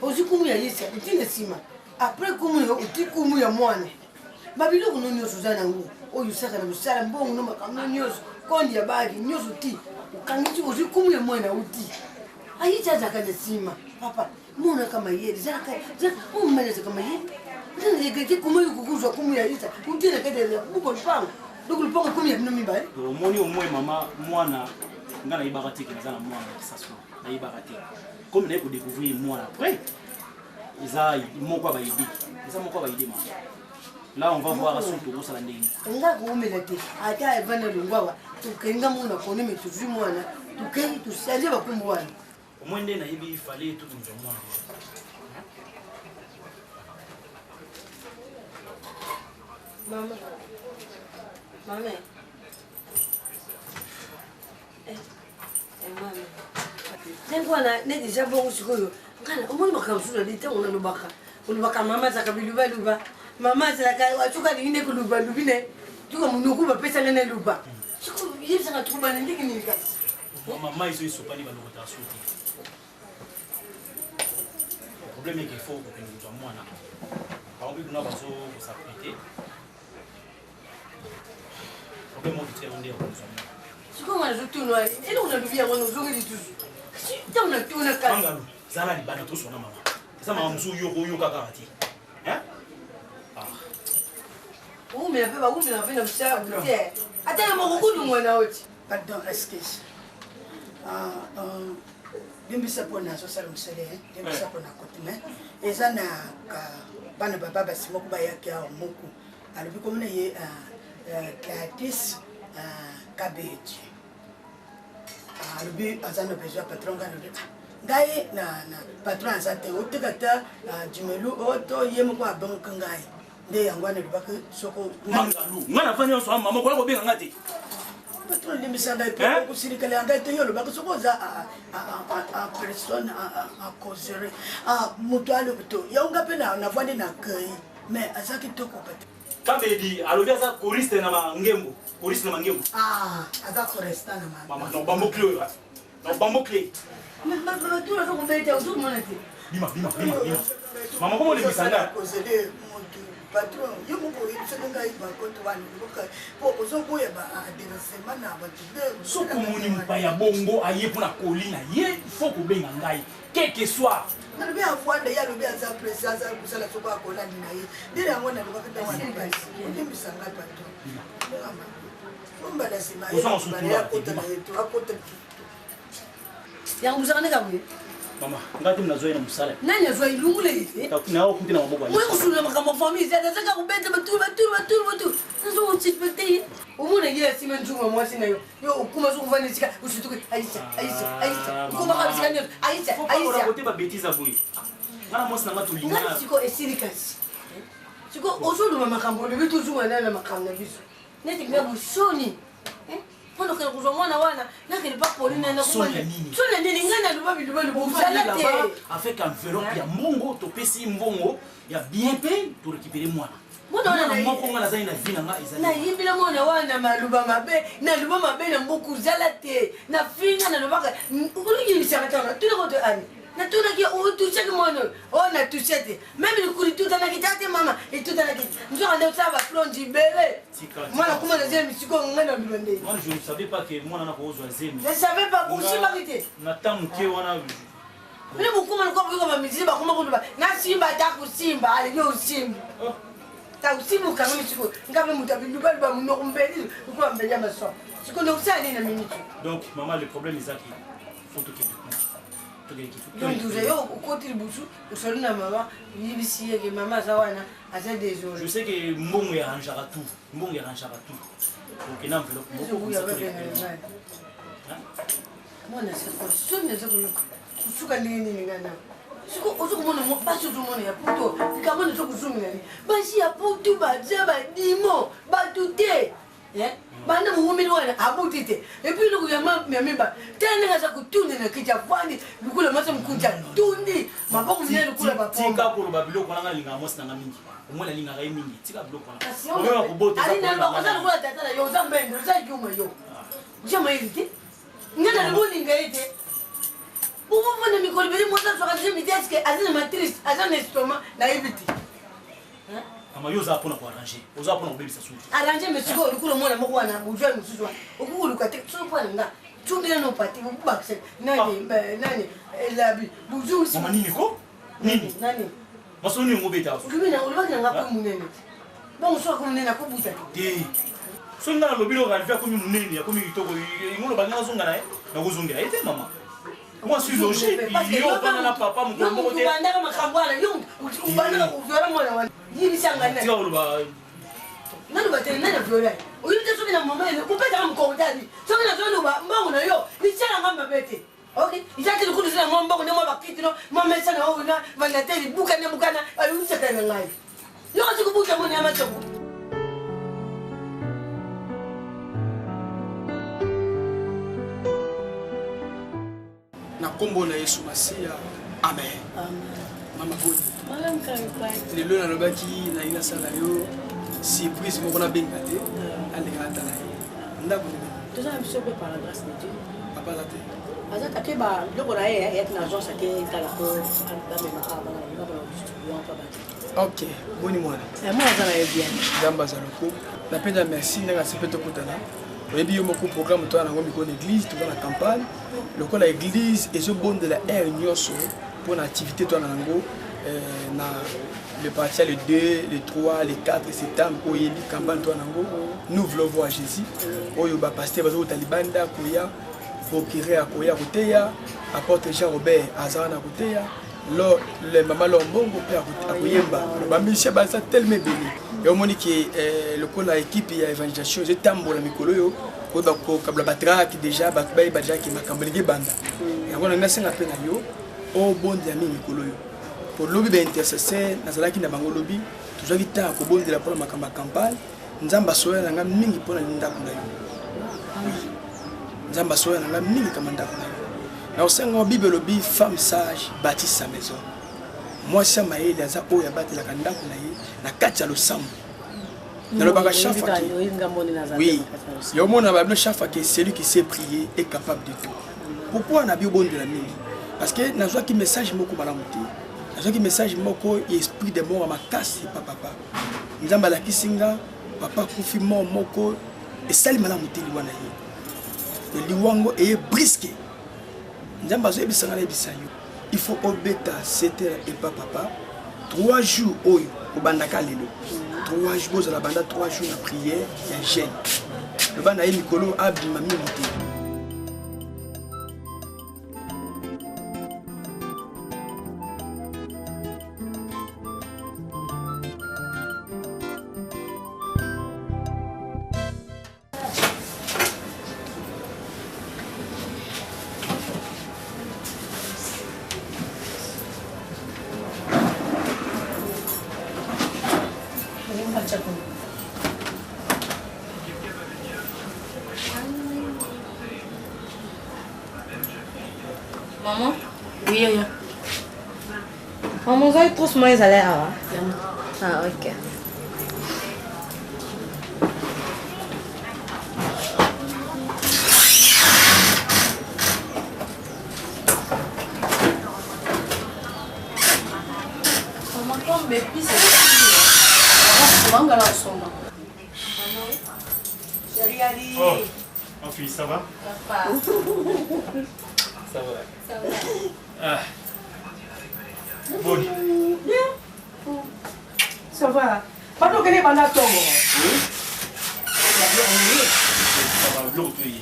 ozwi kumu ya yesa oti na nsima apres kumu na yo oti kumu ya mwana babiloko no nyonso oza nango oyo osaka na mosala mbongo no makambo no nyonso konde ya baki nyonso ti okangisi ozwi kumu ya mwana oti ayiti azalaka na nsima papa monaka mayele zalaka omomali azalaka mayele nzanaregrete koma yo kokozwa kumu ya yisa oti na kati ya buko lupango donc lupango ekomi ya bino mibale.
Omoni au moins mama mwana nga nayebaka te ke naza na mwana ya kisasa nayebaka te comme naye kodécouvrir mwana après eza moko ya baide eza moko ya baide mama. Là on va voir soki tokosala ndenge.
Nga koumela te ata evanda longwa awa tokei nga mona koni me tozwi mwana tokei tosali bakombo wana.
Au moins nde nayebi fallait tokozwa mwana.
Mama. Mama. Eh, eh, mama. Ndenge wana ne deja bongo sikoyo ngana omoni makambo mosusu nali ntango nalobaka olobaka mama azalaka bilubaluba mama azalaka soki alingi nde koluba lubi ne tuka monoko bapesa ngai naluba sikoyo yebisaka tukobana ndenge nini kasi
mama ezo esopani balokota so te problème eke fo kokende kozwa mwana bango mpe kuna bazo kosaprete problème oyo totikali nde ya kozwa mwana
sikoyo nga nazotunwa eloko nalobi yango nozongi lisusu ntango natuna kasi
zala libanda toswana mama eza mama mosusu yo oyoka kaka te
umela mpe baumela mpe na mosala te ata na moko kulungwa na oti
pardon excuse limbisa mpo nazosala mosala limbisa mpo na kote mais eza na bana baba basi moko bayaki awa moko alobi komona ye Gladys Kabedi alobi aza na besoin ya patron ngai alobi ngai na patron aza te oteka ta jumelu to ye moko abengaka ngai nde yango wana elobaki soko
mangalu ngai nafandi nyonso ya mama koya kobenga ngai te
patron limbisa ngai mpo kosilikela ya ngai te yo olobaki soki oza en personne en causerie moto alobi to yango ngai mpe navandi na accueil mais aza kitoko patron
Kabedi alobi aza choriste na mangembo choriste na mangembo
ah aza choriste na
mama non bambo clé oyo non bambo clé
batuna aza kobeta ozomona te
bima bima bima bima mama komo olembisa nga
kozele motu patron yo moko oyebisaki ngai bakote wana po ozoboya baadressema na bato
soki omoni mopaya bongo aye mpo na koli na ye fo kobenga ngai quelque soit
nalobi avwanda ye alobi aza presse aza kosala soko akolandi na ye nde yango nalobaki ntango olimbisa ngai patron ombala nsima akota na ye to akota
yango bozalaka ndeka boye
mama ngai te nazwa ye na mosala
nani azwa ilungula ye te
naokuti na maboko
oye kosolola makambo ya famille eza azaka kobeta batulu batulu batulu batulu nazokosuspecte ye omona ye asima nzungu ya mwasi na yo yo okuma soki ovanda esika osutuki aisha aisha aisha okomaka bisika nyonso aisha aisha
kote babetise ya boye nga na mwasi na nga tolingana
siko esili kasi siko ozoloba makambo olobi tozonga nayo na makambo na biso neti nga bosoni mpona okende kozwa mwana wana nakende pa poli soni ya nini ngai naloba biloba lobozala te
avec enveloppe ya mbongo topesi mbongo ya bien mpe torécupere mwana
mwana wana
moko nga nazali na vie na nga ezali
nayimbela mwana wana maloba mabe naloba mabe na mboka ozala te nafinga nalobaka oluyebisaka tanga tunako to ani natunaki otushaki mwana oyo oyo natushe te meme likuli etutanaki te ate mama etutanaki te nzoka nde osala baplonge ibele mwana kuma na zemi sikoyo ngai na bima nde
Moi, je ne savais pas que mwana nakozwa zemi.
Je savais pas, osimbaki te.
Na temps moke wana
bino bokoma lokola boyoka bamisili bakoma koloba nasimba ata kosimba alingi osimba ta kosimba okangami sikoyo nga mpe moto abilubaluba monoko mbeli lokola mbeli ya maso sikoyo ndokosala nini na minute
donc mama le problème ezaki faut tokende kuna
donc toza yo okoti libusu osoli na mama oyebisi ye ke mama aza wana aza désolé
je sais que mbongo arrangeaka tout mbongo arrangeaka tout okenda enveloppe moko
mwana soni aza koyoka kosuka ndenge nini ngai na siko ozo komona basi ozomona ya poto likambo ozo kozongela ni basi ya poto baza badimo bato te banda mowumeli wana abuti te epuis eloko ya miba tala ndenge aza kotunda na kiti afandi lokola mwasi mokunzi atundi maboko minene lokola
batika koloba biloko wana nga nalingaka mwasi nanga mingi omoi nalingaka ye mingi tika biloko wana
oza lokola tata na yo oza mbende oza yuma yo oza mayele te nga na bolinga ye te bobofanda mikolo ebele mwasi azwaka zemi te eske aza na matrice aza na estomac nayebi te
mama yo oza mpona koarrange oza mpona kobebisa suki
arrange me sikoyo lokola mwana moko wana bozwa mosusu wana okoki koluka te soki mpo na nga tungela no pati bobakisa nani nani elabi bozongisi
mama nini ko nini
nani
masolo nini ngobeta
olobaki na nga ko monene te bongo soki akomi monene akobuta
te soki ngai nalobi loko alivi akomi monene akomi kitoko yango loba ngai nazonga na ye nakozongela ye te mama moi suis logique yo ofanda na papa mokolo moko te
obandaka makambo wana yo obandaka koviola mwana wana yebisa ngai
tika koloba.
Naloba te nani aviola ye. Oyebi te soki na mama ene kopesaka mokordani. Soki nazoloba mbongo na yo lityala nga mabe te. Ok, eza te lokola oza na mwa mbongo na mwa bakiti no mwa mesa na oyo na ventilateur ebukana bukana ayebisaka na ngai. Yo kasi kobuka mona ya masoko.
Na nkombo na Yesu Masiya, amen. Mama boni, lelo nalobaki nayi nasala yo surprise moko nabenga te aleka natala ye ndako ndenge
toza na biso mpe par la grâce de Dieu.
Papa aza te?
Aza take ba biloko na ye eyaki na agence ake tala po bamema awa bana na bana distribuant pa bato.
Ok, boni mwana?
Mwana aza na ye bien.
Nzambe aza lokumu. Napenda merci ndenge asi mpe tokutana. Oyebi yo moko programme toza nango mikolo na église, toza na campagne. Lokola église ezobondela heure nyonso mpo na activité toza na yango na le parti le 2, le 3, le 4 septembre, oyebi campagne toza nango, nous voulons voir Jésus. Oyo ba pasteur bazokota libanda koya procureur akoya koteya, apôtre Jean Robert aza wana koteya, lo le mama lo mbongo mpe akoyemba. Bamisien baza tellement ebele. Yo omoni ke lokola équipe ya évangélisation ezotambola mikolo oyo koyeba kokabula batrake déjà bato bayeba déjà ke makambo elingi ebanda. Yango na nasenga mpe na yo obondela mingi mikolo oyo po lobi baintercesseur nazalaki na bango lobi tozwaki temps ya kobondela mpona makambo ya campagne. Nzambe asoya na nga mingi mpona ndako na yo. Oui. Nzambe asoya na nga mingi kama ndako na yo. Na osenga Bible elobi femme sage bâtit sa maison. Mwasi ya mayele aza oyo abatelaka ndako na ye na kati ya losambo. Nalobaka chaque fois que oui, yo mona ba chaque fois que celui qui sait prier est capable de tout. Pourquoi na bio bondela mingi? Parce que nazwaki message moko malamu te. Nazwaki message moko ya esprit de mort ya makasi pa papa. Nzambe alakisi nga papa akufi mort moko esali malamu te liwa na ye. Liwa ngo eye brisque. Nzambe azoyebisa nga nayebisa yo. Il faut obeta 7 heures epa papa 3 jours oyo kobandaka lelo 3 jours bozala banda 3 jours na prière ya jeûne. Loba na ye mikolo abima mingi te.
Maman?
Oui, yaya.
Maman, ozali trousse moko ezali awa. Ah, ok.
Maman, comme mes pistes,
Wangala osomba.
Chérie Ali.
Oh, ma fille, ça va?
Papa.
Ça va.
Ça va.
Ah. Boni.
Bien. Ça va. Pardon, quel est mon aton?
Oui. Ça va, l'autre, oui.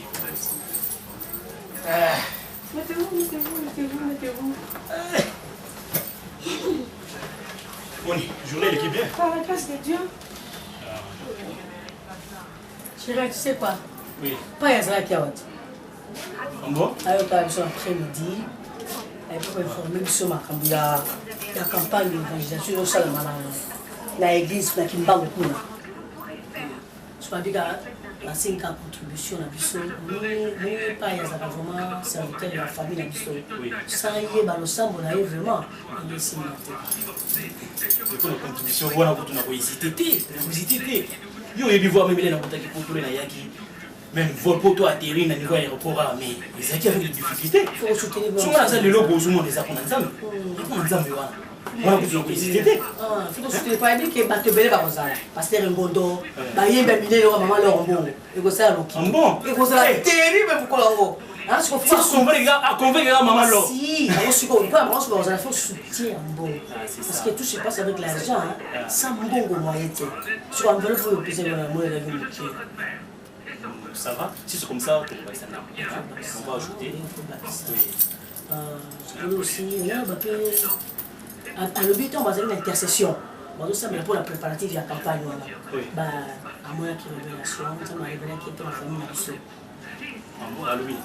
Ah.
Mettez-vous, mettez-vous, mettez-vous, mettez-vous.
Boni, journée, elle est bien.
Par la grâce de Dieu.
Chérie, tu sais quoi?
Oui.
Pas azalaki awa te.
Bon?
Ayokaka biso après-midi ayebi koinforme biso makambo ya ya campagne d'évangélisation ezosalama na na église na Kimbangu kuna. So abika basengaka contribution na biso epai azalaka vraiment serviteur ya famille na biso. Sans ye balosambo na ye vraiment engesimba te.
Mpona contribution wana kutu na kohésite te, na kohésite te. Yo oyebi voir meme na kotaki poto na yaki même vol poto atterri na niveau ya aéroport ah, mais ezalaki avec des difficultés. Soki naza lelo bozomona eza mpona Nzambe, mpona Nzambe wana wana kutu na kohésite te.
Faut soutenir pas que bato ebele bakozala pasteur Ngondo bayembi ya minene oyo mama Loro Mbongo ekozala loki ekozala terrible mokolo yango.
Convaincre maman Loro.
Si, yango sikoyo mpo bango sikoyo bakozala faut soutien ya mbongo parce que tout se passe avec l'argent, hein. Sans mbongo moyen te. Sikoyo enveloppe oyo opesa yo na moyen ezalaki moke.
Ça va? Si c'est comme ça, on va ça. On va ajouter. Oui.
Sikoyo aussi na bape alobi ntango bazali na intercession bazosambela mpo na préparatif ya campagne wana. Amonaki révélation, Nzambe arevelaki ye mpo na famille na biso.
Alobi.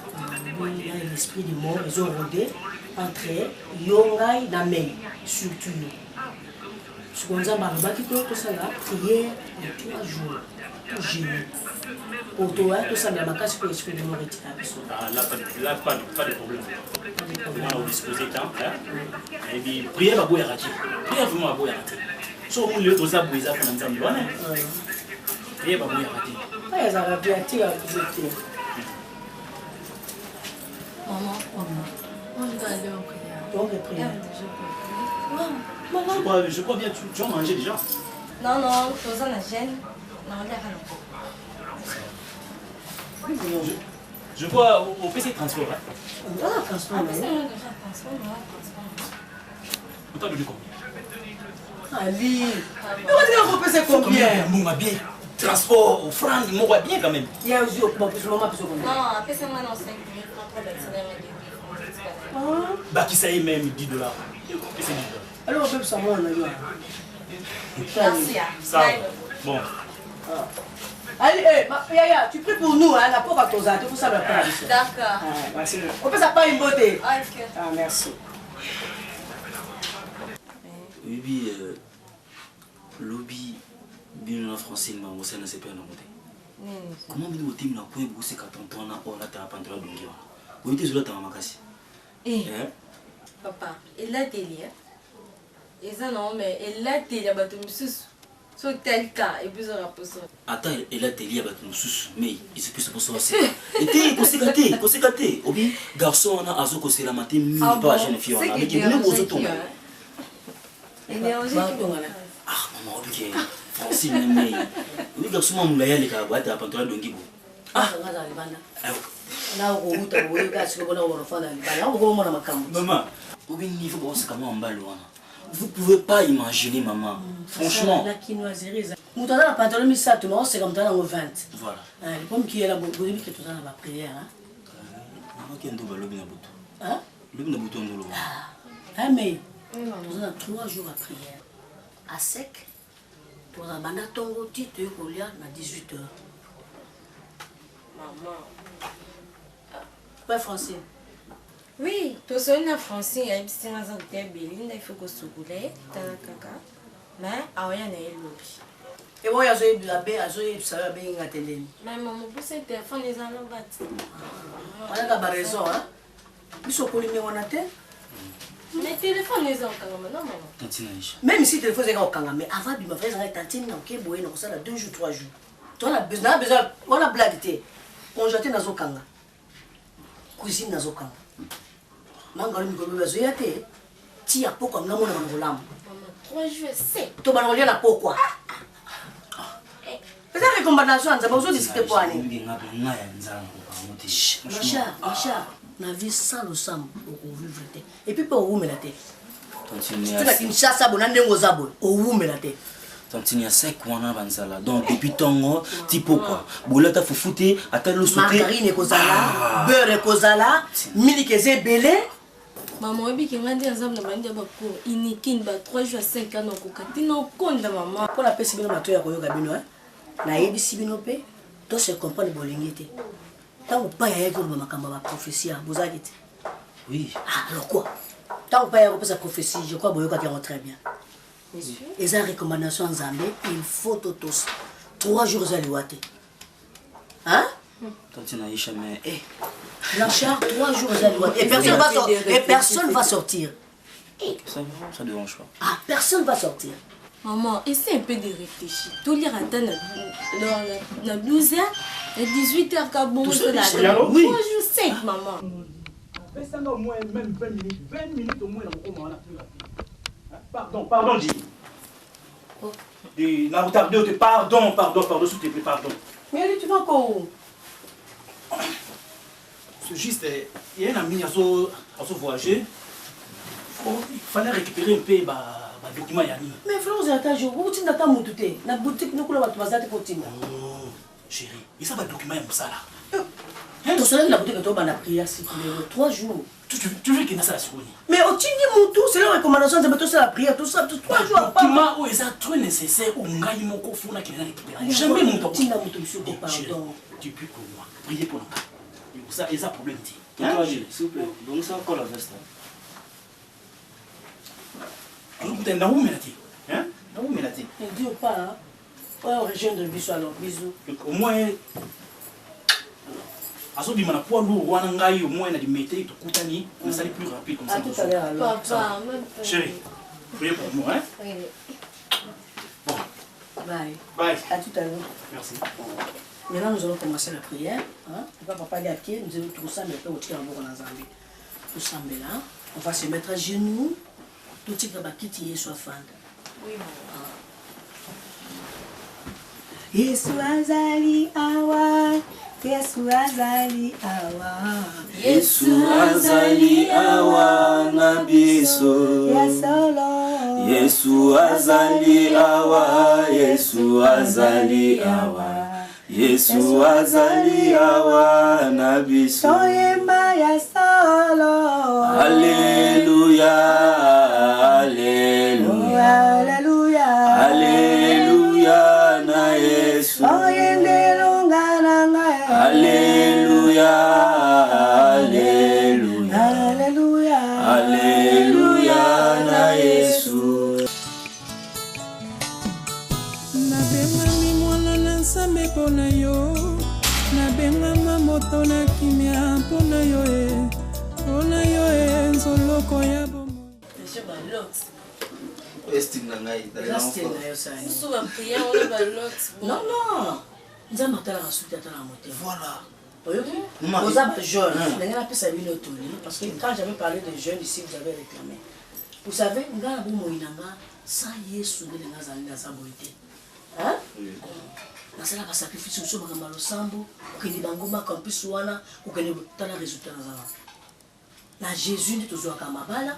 Alobi ya l'esprit de mort ezo rôder entre yo ngai na mei surtout yo. Sikoyo Nzambe alobaki to tosala prière ya 3 jours to jeûner. Po toya tosambela makasi po esprit de mort etika biso.
Ah, là, pas de, là, pas de, pas de problème. Vraiment, on disposer temps. Hein? Et puis, prière baboyaka te. Prière vraiment baboyaka te. So omoni lelo toza boye eza mpona Nzambe wana. Prière baboyaka te.
Oyo ezalaka bien tika biso te.
Maman, on doit aller en prière.
Donc, prière.
Maman.
Je crois bien, tu as mangé déjà.
Non, non, toza na gêne. Na oliaka na poko.
Je crois au PC transport. Hein?
Ah, transport.
Apesa nga déjà transport, na transport.
On t'a donné combien?
Ali. Otika kopesa combien?
Mbongo bien. Transport, offrande, moko ya bien quand même.
Ya ozwi okoma mama apesa combien?
Non, apesa nga na 5 000 francs, po bakisa nga 2 000 francs.
Bakisa ye même 10 dollars. Pesa 10 dollars.
Alors opepisa mwana na yo.
Merci.
Ça, bon.
Allez, eh, ma, yaya, tu pries pour nous, hein, la pauvre toza, tu ça la place.
D'accord.
Ah, merci. On peut ça pas une beauté.
Ok.
Ah, merci.
oyebi lobi bino na français bango osali na sepela nango te comment bino botemi na coin boseka tonton wana oyo alataka pantalon adongi wana oyebi te ezolataka makasi
Eh. Papa, elateli eza nango mais elateli ya bato mosusu so otali ka epesaka poso
ata elateli ya bato mosusu mais ezopesa poso baseka ete koseka te koseka te obi garçon wana azokoselama te mingi
Ah
mpa
bon?
jeune fille wana
C'est
meke
que
bino bozotonga
Batongana.
Ah mama obike francine mei obi garçon mwa molai alekaka boye ataka pantalon adongi bo
Ah, ngaza libanda. Na okouta boye kasi kobona kobona na libanda. Okomona makambo.
Maman, obi niveau boseka mwa mbalo wana vous pouvez pas imaginer maman franchement
La quinoiserie eza. Moto aza na pantalon misato, ma oseka moto aza nango 20.
voilà
Ah, lipomi kiyela boyebi ke toza na ba prière, hein.
mama kendo balobi na butu
Hein?
lobi na butu andoloba
Hein, mais toza na 3 jours à prière. À sec, toza banda ntongo ti toye kolia na 18 heures.
Maman.
Ouais, français.
Oui, tosoli na francine ayebisi nga aza koteya belinda il faut kosukola ye tala kaka mais aoya na ye lobi
eboyo azoyebisa be azoyebisa yo abengi nga te ndeni
mais mama opusa telefone eza na bati
wana baraison biso okoli ndenge wana te
mais telefone eza kokangama na mama
tantine Aisha
même si telefone ezalaka kokanga mais avant bima fa ezanga tantine na oke boye na kosala 2 jours 3 jours towana besoin besoin wana blague te congélateur nazokanga cuisine nazokanga mangalo mikolo oyo azoya te ti ya pokwa nga mona bana kolamu
mama 3 jours sec
to bana kolia na pokwa eza recommandation ya nzambe ozodiscute po ani
Oyebi nga mpe nga ya nzala nakokango te
Blanchard, Blanchard, na vie sans losambo okovivre te epuis mpe owumela te surtout na kinshasa boye na ndenge oza boye owumela te
tantine ya sec wana banzala donc depuis ntongo ti pokwa bolata fufu te ata loso te
margarine ekozala beurre ekozala miliki eza ebele
mama oyebi ke nga nde naza na bandi ya bacour inikini ba 3 jours 5 ans nakoka ntina okonda mama
mpo napesi bino matoi ya koyoka bino eh. nayebisi bino mpe to se comprendre bolingi te ntango pai ayaki koloba makambo ya baprophétie ya bozalaki te
oui
ah, alors quoi ntango pai ayaki kopesa prophétie je crois boyokaki yango très bien eza recommandation ya nzambe il faut totosa 3 jours eza liwa te hein
tantine Aisha mais eh
Blanchard, 3 jours eza liwa te et personne va sortir et personne va sortir
ça ça dérange pas
ah personne va sortir
Maman, essaie un peu de réfléchir. Tolire ata na, na, na 12 h na 18 h ka bongo
Tout ça,
tolala.
oui.
3 jours 5 maman.
Pesanga au moins même 20 minutes, 20 minutes au moins na kokoma wana plus rapide. Hein? Pardon, pardon, Jimmy. De, na retardé, te pardon, pardon, pardon, s'il te plaît, pardon.
mais Ali, tu vas encore où
C'est juste, il y a un ami à voyager. Il fallait récupérer un peu bah, bah, document yani.
mais frère ozala ta jour okotinda ata motu te na boutique nokula bato baza te kotinda
Oh, chérie, et ça va document ya mosala.
tosolaki na boutique tobanda prière sikulelo 3 jours
Tu veux que nasala sikoyo nini?
Mais otindi mutu selon recommandation nzambe tosala prière tosala trois jours
document oyo eza très nécessaire oyo ngai moko fo nakende na récupérer jamais moto
akotinda moto mosusu ko pardon
tu pries pour moi prier pour nga ça eza problème te.
Tonton s'il vous plaît, bongisa encore la veste.
Tozokuta naumela te. Naumela te.
Ne dis pas oyo rejoindre biso alors bisous.
Au moins azobima na poids lourd wana ngai au moins na limete tokutani nasali plus rapide comme ça.
À tout à l'heure alors.
Papa, même pas.
Chérie, priez pour moi hein.
Oui.
Bon.
Bye.
Bye.
À tout à l'heure.
Merci.
Maintenant, nous allons commencer la prière. Hein? Papa, papa, il nous allons tout ça, mais après, on tire en Zambie. Tout ça, mais là, on va se mettre à genoux. Tout ce qui va quitter Yesu afanda.
Oui, maman.
Yesu azali awa, Yesu azali awa.
Yesu azali awa na biso.
Ya solo.
Yesu azali awa, Yesu azali awa. Yesu azali awa na biso.
Toyemba ya solo.
Alléluia, Alléluia.
Alléluia.
Alléluia na Yesu.
Oyendelonga na ngai.
Alléluia, Alléluia.
Alléluia.
Alléluia na Yesu.
Nabengami mwana na nzambe mpo na yo, nabengama moto na kimia mpo na yo e, mpo na yo e, nzoloko ya bomoi.
Monsieur Balot.
Estime na ngai.
Eza style na yo sani.
Biso ba prière wana balot.
Non non. Nzambe atalaka suki atalaka motema.
Voilà.
Oyoki?
Maman,
Oza ba jeune.
Hmm.
Ndenge napesa bino toli parce que quand j'avais parlé de jeunes ici vous avez réclamé. Vous savez, nga na bomoi na nga sans Yesu nde nga azali naza boye te. Hein? Nasala ba sacrifice mosusu makambo ya losambo, kokende bangomba campus wana, kokende tala résultat naza wana. Na Jésus nde tozwaka mabala,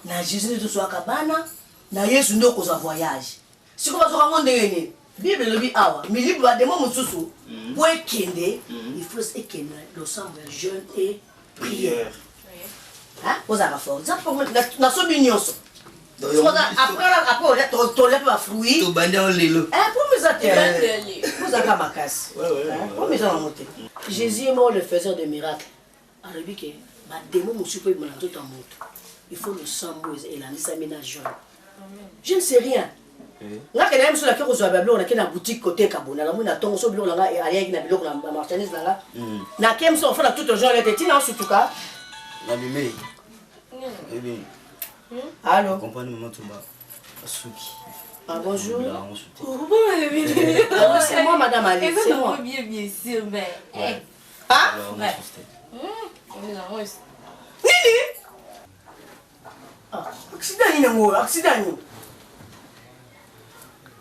na Jésus nde tozwaka bana, na Yesu nde okozwa voyage. Sikoyo bazwaka yango ndenge nini? Bible elobi awa, milibu bademo mosusu mpo ekende, il faut ekende na losambo ya jeûne et prière. Hein? Ozalaka fort. Eza mpo nasobi nyonso.
Donc,
Soki oza- après après olia tolia mpe bafruit.
Tobandi yango lelo.
Eh, po eza te.
Eh.
Ozalaka makasi. Hein? Po eza nango te. Jésus est mort le faiseur de miracles. Alobi ke bademo mosusu mpo ebima na nzoto ya moto. Il faut losambo elandisami na jeûne. Je ne sais rien. Nga kende na biso nake kozwa ba biloko nake na boutique koteka bo nalamwi na ntongo so biloko na nga aliaki na biloko na ba marchandise na nga nake miso ofanda tout jour ete ntina osutuka.
Nabimi. Ebi.
Allô?
Comprendre maman Tumba. Suki.
Ah, bonjour.
Bon,
Ah, c'est moi, madame Ali, c'est moi.
Bien, bien sûr, mais.
Ouais.
Ah?
Ouais. Mmh,
Nini? Ah, accident nini yango oyo? Accident nini?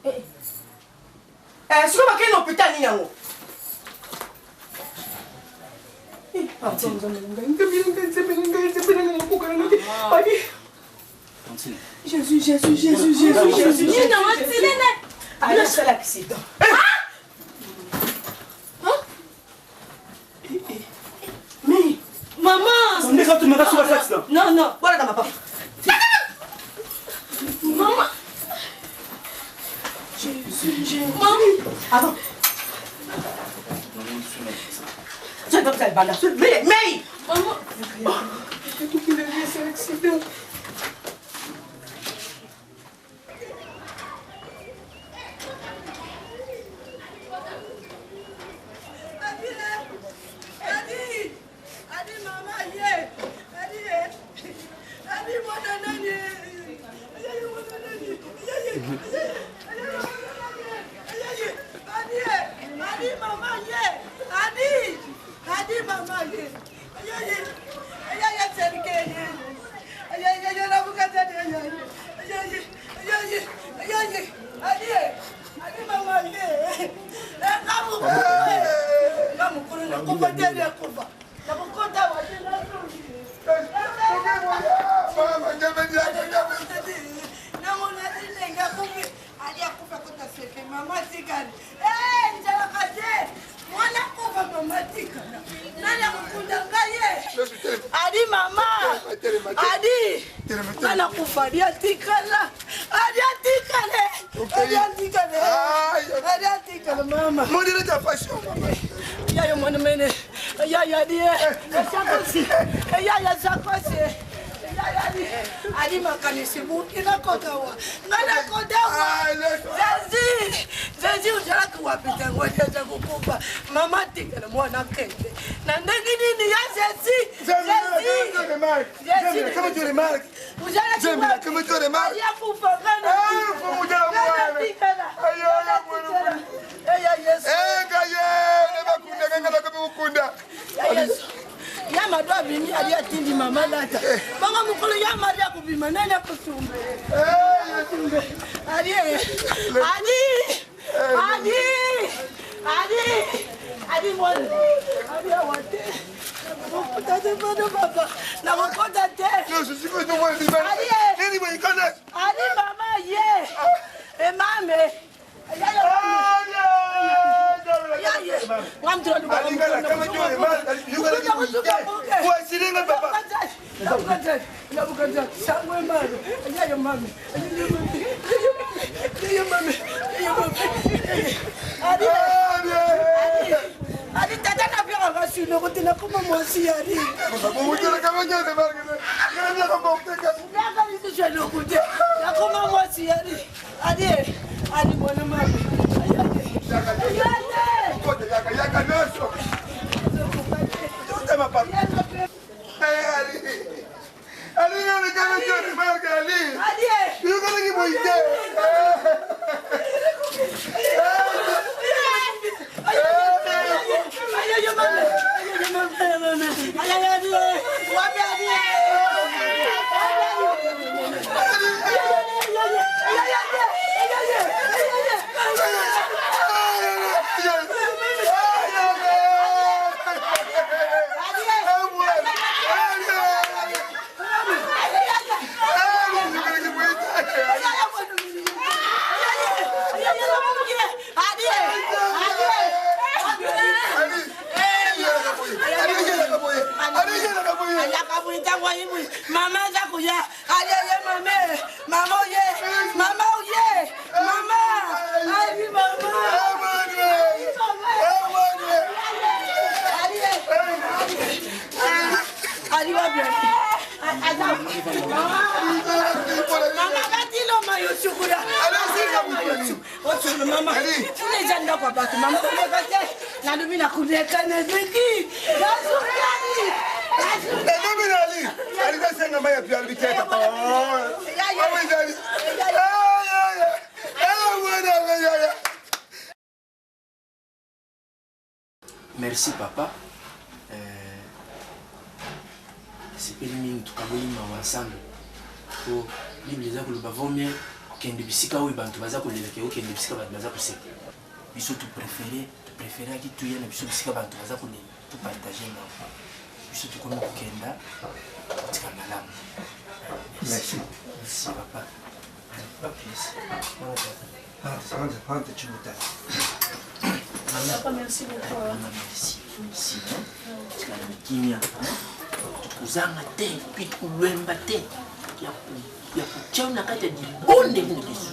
Eh, eh, sikoyo bakei na hôpital nini yango? Eh, pardon, Nzambe na ngai, Nzambe na ngai, Nzambe na ngai, Nzambe na ngai, nakoka na ngai te. Babi. Jésus, Jésus, Jésus, Jésus, Jésus.
Nini yango ntina?
Ah, nasala accident. Mais,
Maman!
Ndeka tu maka suka accident.
Non, non.
Voilà ma papa.
Maman!
Jésus, Jésus.
Maman!
Attends. Je vais te banda. Mais, mais.
Maman!
C'est l'accident.
Adi, Adi mama ye, Adi ye, Adi mwana nani, Adi mwana nani, Adi Adi ye, Adi mama ye, Adi, Adi mama ye, Adi, Adi tserike ye, Adi Adi nabuka tserike ye, Adi Adi Adi Adi ye, Adi mama ye, Ngamu, ngamu kulu nakufa teri akufa, nakukota wapi mama tikali nzalaka te mwana kufa mama tikala nani akokunda ngai ye. Adi mama. Adi. Nga nakufa adi atikala. Adi atikale. Adi atikale. Adi atikale mama.
Modèle ta passion mama.
Yayo mwana mene. Yayo adi. Sakosi. Yayo sakosi. Adi makanisi buki nakota wa. Nga nakota wa. Zezi. Zezi ozalaki wapi ntango eza kokufa. Mama atikala mwana akende. Na ndenge nini ya Zezi? Ya mado abimi ali atindi mama lata bongo mokolo ya mari akobima nani akosumbe ali ali ali ali ali mwana ali awa te nakokota te pano papa nakokota te ali mama ye emame Ali tata na biaka kasino kote nakoma mwasi yali biaka lisusu eloko te nakoma mwasi yali ali ali mwana mami Mama aza koya ali ye mame mama oye mama oye mama ali mama ali wapi mama batiloma yo sukula osukula mama kuna eza ndako ya bato mama koleka te nalobi na koleka nazeki nasukani
Merci papa. Euh, sepeli mingi tokaboli mawa ensemble po bible eza koloba vaut mieux kokende bisika oyo bantu baza kolela ke okende bisika bato baza koseka biso toprefere topreferaki toya na biso bisika bato baza kolela topartage mawa biso tokomi kokenda kotika malamu
merci
merci papa merci
Rentre, Chibuta.
Papa, merci beaucoup.
Mama, merci. Merci. Tikala na kimia. Kozanga te, mpe kolwemba te. Ya kotia na kati ya libondeli na biso.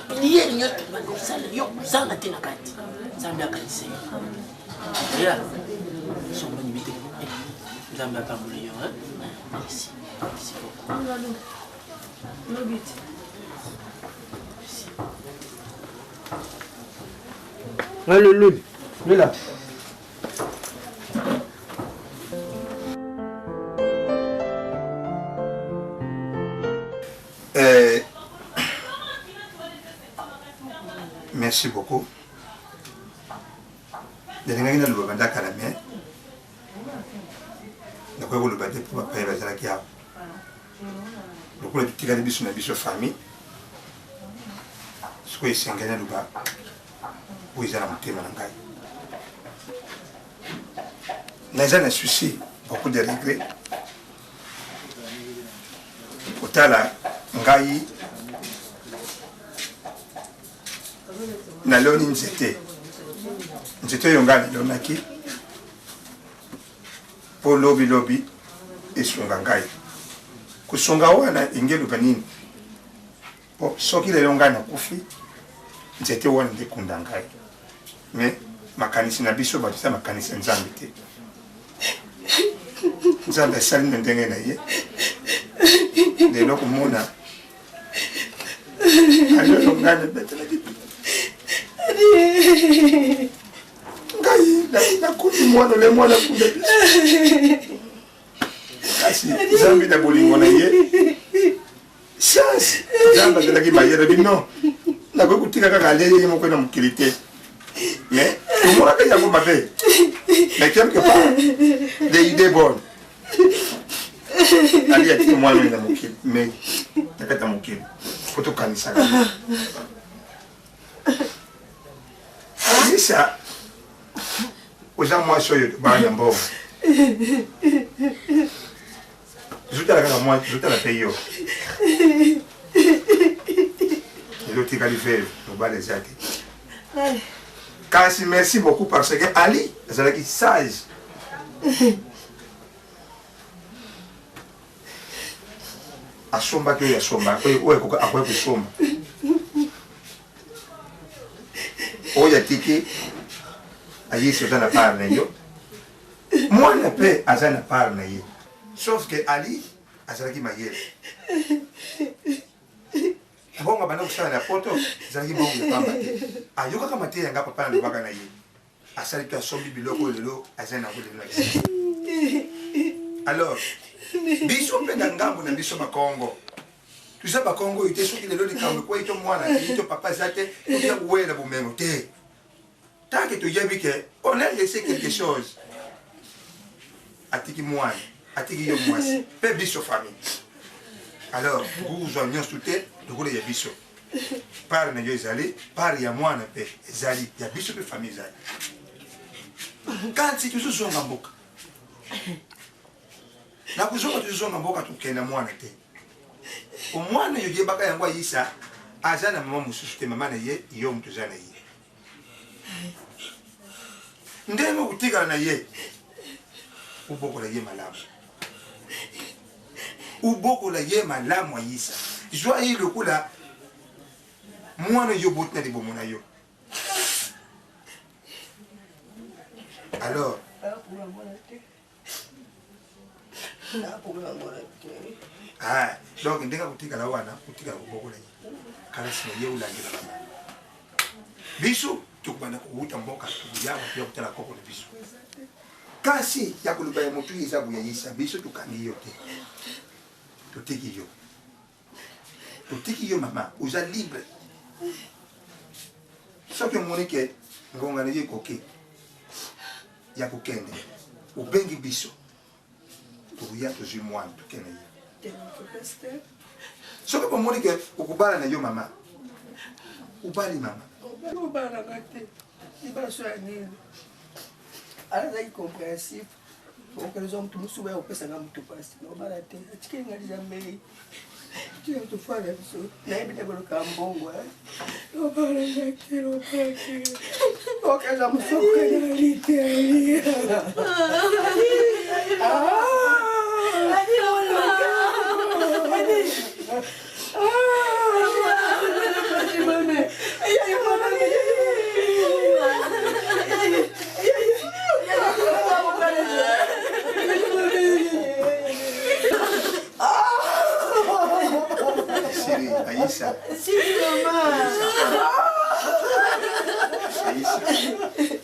Priere nyonso tobanda kosala yo kozanga te na kati. Nzambe akanisa yo. Ya. Somba nibi te. Nzambe apambola yo. Merci. Merci beaucoup.
Ouais, le lul, lui là. Euh, merci beaucoup. nalingaki naloba banda kala me nakoki koloba te mpo bapaya bazalaki awa lokola totikali biso na biso famille sikoyo esengeli naloba oyo eza na motema na ngai naza na souci beaucoup de regret kotala ngai naloni nzete nzete oyo ngai nalonaki mpo lobi lobi.
esunga ngai. Kosunga wana elingi eloba nini? Po soki lelo ngai nakufi, nzete wana nde ekunda ngai. Mais makanisi na biso bato eza makanisi ya Nzambe te. Nzambe asali na ndenge na ye. Lelo komona alelo ngai nabetelaki ngai nakundi mwana le mwana akunda biso kasi nzambe na bolingo na ye science nzambe azalaki mayele bino nakoki kotika kaka alie ye moko na mokili te mais tomonaka yango mabe mais quelque part des idées bonnes ali atiki mwana oyo na mokili mais na kati ya mokili po tokanisaka Alisa oza mwasi oyo tobala na mbongo zotala kaka mwasi zotala mpe yo lelo otikali veve mobali eza te kasi merci beaucoup parce que ali azalaki sage asombaki oyo asomba oyo akoki kosomba oyo atiki ayesi oza na part na yo mwana mpe aza na part na ye sauf que ali azalaki mayele mbongo abanda kosala na poto ezalaki mbongo ya pamba te ayokaka mateya nga papa nalobaka na ye asali to asombi biloko oyo lelo aza nango lelo na alors biso mpe na ngambo na biso bakongo toza bakongo oyo te soki lelo likambo ekwei to mwana te to papa aza te toza kowela bomengo te tant que toyebi ke on a laissé quelque chose atiki mwana atiki yo mwasi mpe biso famille alors tokozwa nyonso te lokola ya biso part na yo ezali part ya mwana mpe ezali ya biso mpe famille ezali kanti tozozonga mboka na kozonga tozozonga mboka tokenda mwana te omwana oyo oyebaka yango ayisa aza na mama mosusu te mama na ye yo moto oza na ye ndenge okotikala na ye obokola ye malamu obokola ye malamu ayisa zwa ye lokola mwana yo oboti na libomo na yo alors Ah, donc ndenge akotikala wana kotikala kobokola ye kalasi na ye olandela bana biso tokobanda kowuta mboka tokoya bato ya kotala koko na biso kasi ya koloba ya motu eza boyayisa biso tokangi yo te totiki yo totiki yo mama oza libre soki omoni ke ngonga na yo ekoki ya kokende obengi biso tokoya tozwi mwana tokende ye soki bomoni ke okobala na yo mama obali mama
obalaka te libaso ya nini azalaki comprehensif okelezwa motu mosusu baya kopesanga motu mpasi obala te atikeli nga deja mbei tika tofanda biso nayebi te koluka mbongo obala te obala te okeza mosuku te
Siri, Aïssa.
Siri, maman.
Aïssa.